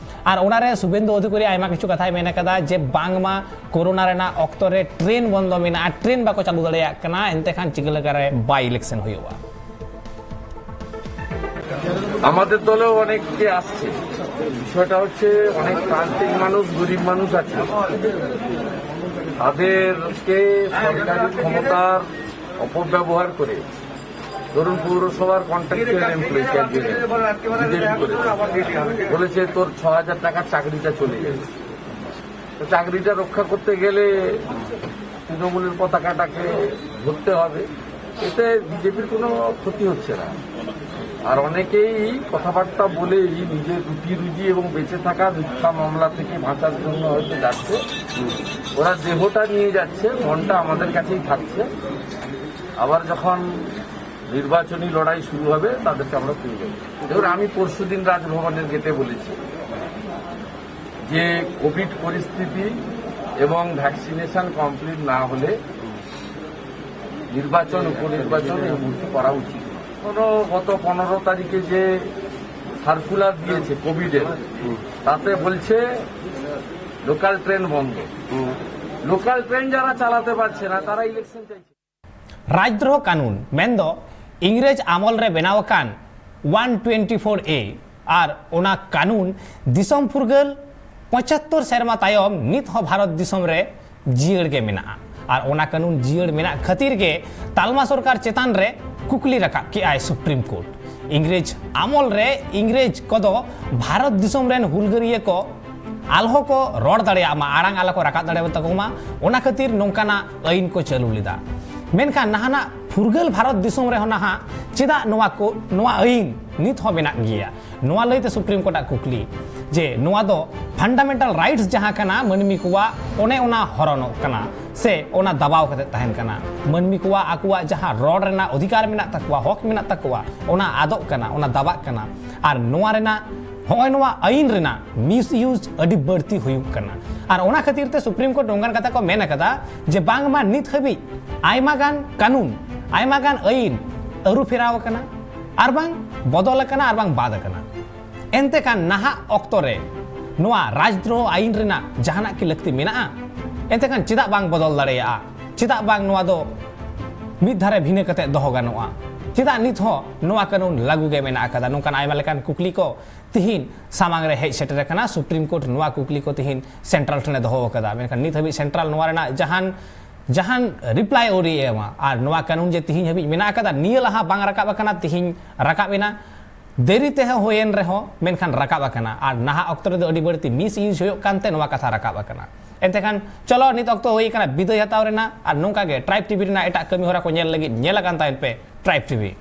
ᱟᱨ ᱚᱱᱟᱨᱮ ᱥᱩᱵᱮᱱᱫᱩ ᱚᱫᱷᱤᱠᱟᱨᱤ ᱟᱭᱢᱟ ᱠᱤᱪᱷᱩ ᱠᱟᱛᱷᱟᱭ ᱢᱮᱱ ᱟᱠᱟᱫᱟ ᱡᱮ ᱵᱟᱝᱢᱟ ᱠᱳᱨᱳᱱᱟ ᱨᱮᱱᱟᱜ ᱚᱠᱛᱚ ᱨᱮ ᱴᱨᱮᱱ ᱵᱚᱱᱫᱚ ᱢᱮᱱᱟᱜᱼᱟ, ᱴᱨᱮᱱ ᱵᱟᱠᱚ ᱪᱟᱹᱞᱩ ᱫᱟᱲᱮᱭᱟᱜ ᱠᱟᱱᱟ, ᱮᱱᱛᱮ ᱠᱷᱟᱱ ᱪᱤᱠᱟᱹ ᱞᱮᱠᱟᱨᱮ ᱵᱟᱭ ᱤᱞᱮᱠᱥᱚᱱ ᱦᱩᱭᱩᱜᱼᱟ? আমাদের দলেও অনেকে আসছে। বিষয়টা হচ্ছে, অনেক প্রান্তিক মানুষ, গরিব মানুষ আছে, তাদেরকে সরকারি ক্ষমতার অপব্যবহার করে, ধরুন, পৌরসভার কন্ট্রাকচুয়াল এমপ্লয়ি একজনের বিজেপি করে বলেছে, "তোর ছ হাজার টাকার চাকরিটা চলে যাবে।" তো চাকরিটা রক্ষা করতে গেলে তৃণমূলের পতাকাটাকে ধরতে হবে। এতে বিজেপির কোনো ক্ষতি হচ্ছে না। আর অনেকেই কথাবার্তা বলেই নিজের রুটি রুজি এবং বেঁচে থাকা মিথ্যা মামলা থেকে বাঁচার জন্য হয়তো যাচ্ছে। ওরা দেহটা নিয়ে যাচ্ছে, মনটা আমাদের কাছেই থাকছে। আবার যখন নির্বাচনী লড়াই শুরু হবে, তাদেরকে আমরা পেয়ে যাবো। দেখুন, আমি পরশুদিন রাজভবনের গেটে বলেছি যে কোভিড পরিস্থিতি এবং ভ্যাকসিনেশন কমপ্লিট না হলে নির্বাচন, উপনির্বাচন এই মুহূর্তে করা উচিত নয়। কোনো গত পনেরো তারিখে যে সার্কুলার দিয়েছে কোভিডের, তাতে বলছে লোকাল ট্রেন বন্ধ। লোকাল ট্রেন যারা চালাতে পারছে না, তারা ইলেকশন চাইছে। রাজদ্রোহ কানুন ᱢᱮᱱᱫᱚ ᱤᱝᱨᱮᱡᱽ ᱟᱢᱚᱞ ᱨᱮ ᱵᱮᱱᱟᱣ ᱟᱠᱟᱱ ᱳᱣᱟᱱ ᱴᱩᱭᱮᱱᱴᱤ ᱯᱷᱳᱨ ᱮ ᱟᱨ ᱚᱱᱟ ᱠᱟᱹᱱᱩᱱ ᱫᱤᱥᱚᱢ ᱯᱷᱩᱨᱜᱟᱹᱞ ᱯᱚᱸᱪᱟᱛᱛᱳᱨ ᱥᱮᱨᱢᱟ ᱛᱟᱭᱚᱢ ᱱᱤᱛ ᱦᱚᱸ ᱵᱷᱟᱨᱚᱛ ᱫᱤᱥᱚᱢ ᱨᱮ ᱡᱤᱭᱟᱹᱲ ᱜᱮ ᱢᱮᱱᱟᱜᱼᱟ᱾ ᱟᱨ ᱚᱱᱟ ᱠᱟᱹᱱᱩᱱ ᱡᱤᱭᱟᱹᱲ ᱢᱮᱱᱟᱜ ᱠᱷᱟᱹᱛᱤᱨ ᱜᱮ ᱛᱟᱞᱢᱟ ᱥᱚᱨᱠᱟᱨ ᱪᱮᱛᱟᱱ ᱨᱮ ᱠᱩᱠᱞᱤ ᱨᱟᱠᱟᱵ ᱠᱮᱜᱼᱟᱭ ᱥᱩᱯᱨᱤᱢ ᱠᱳᱨᱴ᱾ ᱤᱝᱨᱮᱡᱽ ᱟᱢᱚᱞ ᱨᱮ ᱤᱝᱨᱮᱡᱽ ᱠᱚᱫᱚ ᱵᱷᱟᱨᱚᱛ ᱫᱤᱥᱚᱢ ᱨᱮᱱ ᱦᱩᱞᱜᱟᱹᱨᱤᱭᱟᱹ ᱠᱚ ᱟᱞᱦᱚ ᱠᱚ ᱨᱚᱲ ᱫᱟᱲᱮᱭᱟᱜ ᱢᱟ, ᱟᱲᱟᱝ ᱟᱞᱚ ᱠᱚ ᱨᱟᱠᱟᱵ ᱫᱟᱲᱮᱭᱟᱛᱟ ᱠᱚ ᱢᱟ, ᱚᱱᱟ ᱠᱷᱟᱹᱛᱤᱨ ᱱᱚᱝᱠᱟᱱᱟᱜ ᱟᱹᱭᱤᱱ ᱠᱚ ᱪᱟᱹᱞᱩ ᱞᱮᱫᱟ᱾ ᱢᱮᱱᱠᱷᱟᱱ ᱱᱟᱦᱟᱱᱟᱜ ᱯᱷᱩᱨᱜᱟᱹᱞ ᱵᱷᱟᱨᱚᱛ ᱫᱤᱥᱚᱢ ᱨᱮᱦᱚᱸ ᱱᱟᱦᱟᱜ ᱪᱮᱫᱟᱜ ᱱᱚᱣᱟ ᱠᱚ, ᱱᱚᱣᱟ ᱟᱹᱭᱤᱱ ᱱᱤᱛ ᱦᱚᱸ ᱢᱮᱱᱟᱜ ᱜᱮᱭᱟ? ᱱᱚᱣᱟ ᱞᱟᱹᱭᱛᱮ ᱥᱩᱯᱨᱤᱢ ᱠᱳᱨᱴᱟᱜ ᱠᱩᱠᱞᱤ ᱡᱮ ᱱᱚᱣᱟ ᱫᱚ ᱯᱷᱟᱱᱰᱟᱢᱮᱱᱴᱟᱞ ᱨᱟᱭᱤᱴᱥ ᱡᱟᱦᱟᱸ ᱠᱟᱱᱟ, ᱢᱟᱹᱱᱢᱤ ᱠᱚᱣᱟᱜ, ᱚᱱᱮ ᱚᱱᱟ ᱦᱚᱨᱚᱱᱚᱜ ᱠᱟᱱᱟ ᱥᱮ ᱚᱱᱟ ᱫᱟᱵᱟᱣ ᱠᱟᱛᱮ ᱛᱟᱦᱮᱱ ᱠᱟᱱᱟ᱾ ᱢᱟᱹᱱᱢᱤ ᱠᱚᱣᱟᱜ ᱟᱠᱚᱣᱟᱜ ᱡᱟᱦᱟᱸ ᱨᱚᱲ ᱨᱮᱱᱟᱜ ᱚᱫᱷᱤᱠᱟᱨ ᱢᱮᱱᱟᱜ ᱛᱟᱠᱚᱣᱟ, ᱦᱚᱠ ᱢᱮᱱᱟᱜ ᱛᱟᱠᱚᱣᱟ, ᱚᱱᱟ ᱟᱫᱚᱜ ᱠᱟᱱᱟ, ᱚᱱᱟ ᱫᱟᱵᱟᱜ ᱠᱟᱱᱟ᱾ ᱟᱨ ᱱᱚᱣᱟ ᱨᱮᱱᱟᱜ, ᱦᱚᱸᱜᱼᱚᱭ ᱱᱚᱣᱟ ᱟᱹᱭᱤᱱ ᱨᱮᱱᱟᱜ ᱢᱤᱥᱤᱭᱩᱡᱽ ᱟᱹᱰᱤ ᱵᱟᱹᱲᱛᱤ ᱦᱩᱭᱩᱜ ᱠᱟᱱᱟ᱾ ᱟᱨ ᱚᱱᱟ ᱠᱷᱟᱹᱛᱤᱨ ᱛᱮ ᱥᱩᱯᱨᱤᱢ ᱠᱳᱨᱴ ᱱᱚᱝᱠᱟᱱ ᱠᱟᱛᱷᱟ ᱠᱚ ᱢᱮᱱ ᱟᱠᱟᱫᱟ ᱡᱮ ᱵᱟᱝᱢᱟ ᱱᱤᱛ ᱦᱟᱹᱵᱤᱡ ᱟᱭᱢᱟ ᱜᱟᱱ ᱠᱟᱹᱱᱩᱱ, ᱟᱭᱢᱟ ᱜᱟᱱ ᱟᱹᱭᱤᱱ ᱟᱹᱨᱩ ᱯᱷᱮᱨᱟᱣ ᱟᱠᱟᱱᱟ, ᱟᱨ ᱵᱟᱝ ᱵᱚᱫᱚᱞ ᱟᱠᱟᱱᱟ, ᱟᱨ ᱵᱟᱝ ᱵᱟᱫ ᱟᱠᱟᱱᱟ᱾ ᱮᱱᱛᱮ ᱠᱷᱟᱱ ᱱᱟᱦᱟᱜ ᱚᱠᱛᱚ ᱨᱮ ᱱᱚᱣᱟ ᱨᱟᱡᱽᱫᱨᱳᱦᱚ ᱟᱹᱭᱤᱱ ᱨᱮᱱᱟᱜ ᱡᱟᱦᱟᱱᱟᱜ ᱠᱤ ᱞᱟᱹᱠᱛᱤ ᱢᱮᱱᱟᱜᱼᱟ? ᱮᱱᱛᱮ ᱠᱷᱟᱱ ᱪᱮᱫᱟᱜ ᱵᱟᱝ ᱵᱚᱫᱚᱞ ᱫᱟᱲᱮᱭᱟᱜᱼᱟ? ᱪᱮᱫᱟᱜ ᱵᱟᱝ ᱱᱚᱣᱟ ᱫᱚ ᱢᱤᱫ ᱫᱷᱟᱨᱮ ᱵᱷᱤᱱᱟᱹ ᱠᱟᱛᱮ ᱫᱚᱦᱚ ᱜᱟᱱᱚᱜᱼᱟ? ᱪᱮᱫᱟᱜ ᱱᱤᱛ ᱦᱚᱸ ᱱᱚᱣᱟ ᱠᱟᱹᱱᱩᱱ ᱞᱟᱹᱜᱩ ᱜᱮ ᱢᱮᱱᱟᱜ ᱟᱠᱟᱫᱟ? ᱱᱚᱝᱠᱟᱱ ᱟᱭᱢᱟ ᱞᱮᱠᱟᱱ ᱠᱩᱠᱞᱤ ᱠᱚ ᱛᱤᱦᱤᱧ ᱥᱟᱢᱟᱝ ᱨᱮ ᱦᱮᱡ ᱥᱮᱴᱮᱨ ᱟᱠᱟᱱᱟ᱾ ᱥᱩᱯᱨᱤᱢ ᱠᱳᱨᱴ ᱱᱚᱣᱟ ᱠᱩᱠᱞᱤ ᱠᱚ ᱛᱤᱦᱤᱧ ᱥᱮᱱᱴᱨᱟᱞ ᱴᱷᱮᱱᱮ ᱫᱚᱦᱚ ᱟᱠᱟᱫᱟ, ᱢᱮᱱᱠᱷᱟᱱ ᱱᱤᱛ ᱦᱟᱹᱵᱤᱡ ᱥᱮᱱᱴᱨᱟᱞ ᱱᱚᱣᱟ ᱨᱮᱱᱟᱜ ᱡᱟᱦᱟᱱ, ᱡᱟᱦᱟᱱ ᱨᱤᱯᱞᱟᱭ ᱟᱹᱣᱨᱤ ᱮᱢᱟ᱾ ᱟᱨ ᱱᱚᱣᱟ ᱠᱟᱹᱱᱩᱱ ᱡᱮ ᱛᱤᱦᱤᱧ ᱦᱟᱹᱵᱤᱡ ᱢᱮᱱᱟᱜ ᱟᱠᱟᱫᱟ, ᱱᱤᱭᱟᱹ ᱞᱟᱦᱟ ᱵᱟᱝ ᱨᱟᱠᱟᱵ ᱟᱠᱟᱱᱟ, ᱛᱤᱦᱤᱧ ᱨᱟᱠᱟᱵ ᱮᱱᱟ᱾ ᱫᱮᱨᱤ ᱛᱮᱦᱚᱸ ᱦᱩᱭᱮᱱ ᱨᱮᱦᱚᱸ, ᱢᱮᱱᱠᱷᱟᱱ ᱨᱟᱠᱟᱵ ᱟᱠᱟᱱᱟ᱾ ᱟᱨ ᱱᱟᱦᱟᱜ ᱚᱠᱛᱚ ᱨᱮᱫᱚ ᱟᱹᱰᱤ ᱵᱟᱹᱲᱛᱤ ᱢᱤᱥ ᱤᱭᱩᱡᱽ ᱦᱩᱭᱩᱜ ᱠᱟᱱᱛᱮ ᱱᱚᱣᱟ ᱠᱟᱛᱷᱟ ᱨᱟᱠᱟᱵ ᱟᱠᱟᱱᱟ᱾ ᱮᱱᱛᱮ ᱠᱷᱟᱱ ᱪᱚᱞᱚ, ᱱᱤᱛ ᱚᱠᱛᱚ ᱦᱩᱭ ᱟᱠᱟᱱᱟ ᱵᱤᱫᱟᱹᱭ ᱦᱟᱛᱟᱣ ᱨᱮᱱᱟᱜ᱾ ᱟᱨ ᱱᱚᱝᱠᱟ ᱜᱮ ᱴᱨᱟᱭᱤᱵᱽ ᱴᱤᱵᱷᱤ ᱨᱮᱱᱟᱜ ᱮᱴᱟᱜ ᱠᱟᱹᱢᱤ ᱦᱚᱨᱟ ᱠᱚ ᱧᱮᱞ ᱞᱟᱹᱜᱤᱫ ᱧᱮᱞ ᱟᱠᱟᱱ ᱛᱟᱦᱮᱱ ᱯᱮ ᱴᱨᱟᱭᱤᱵᱽ ᱴᱤᱵᱷᱤ᱾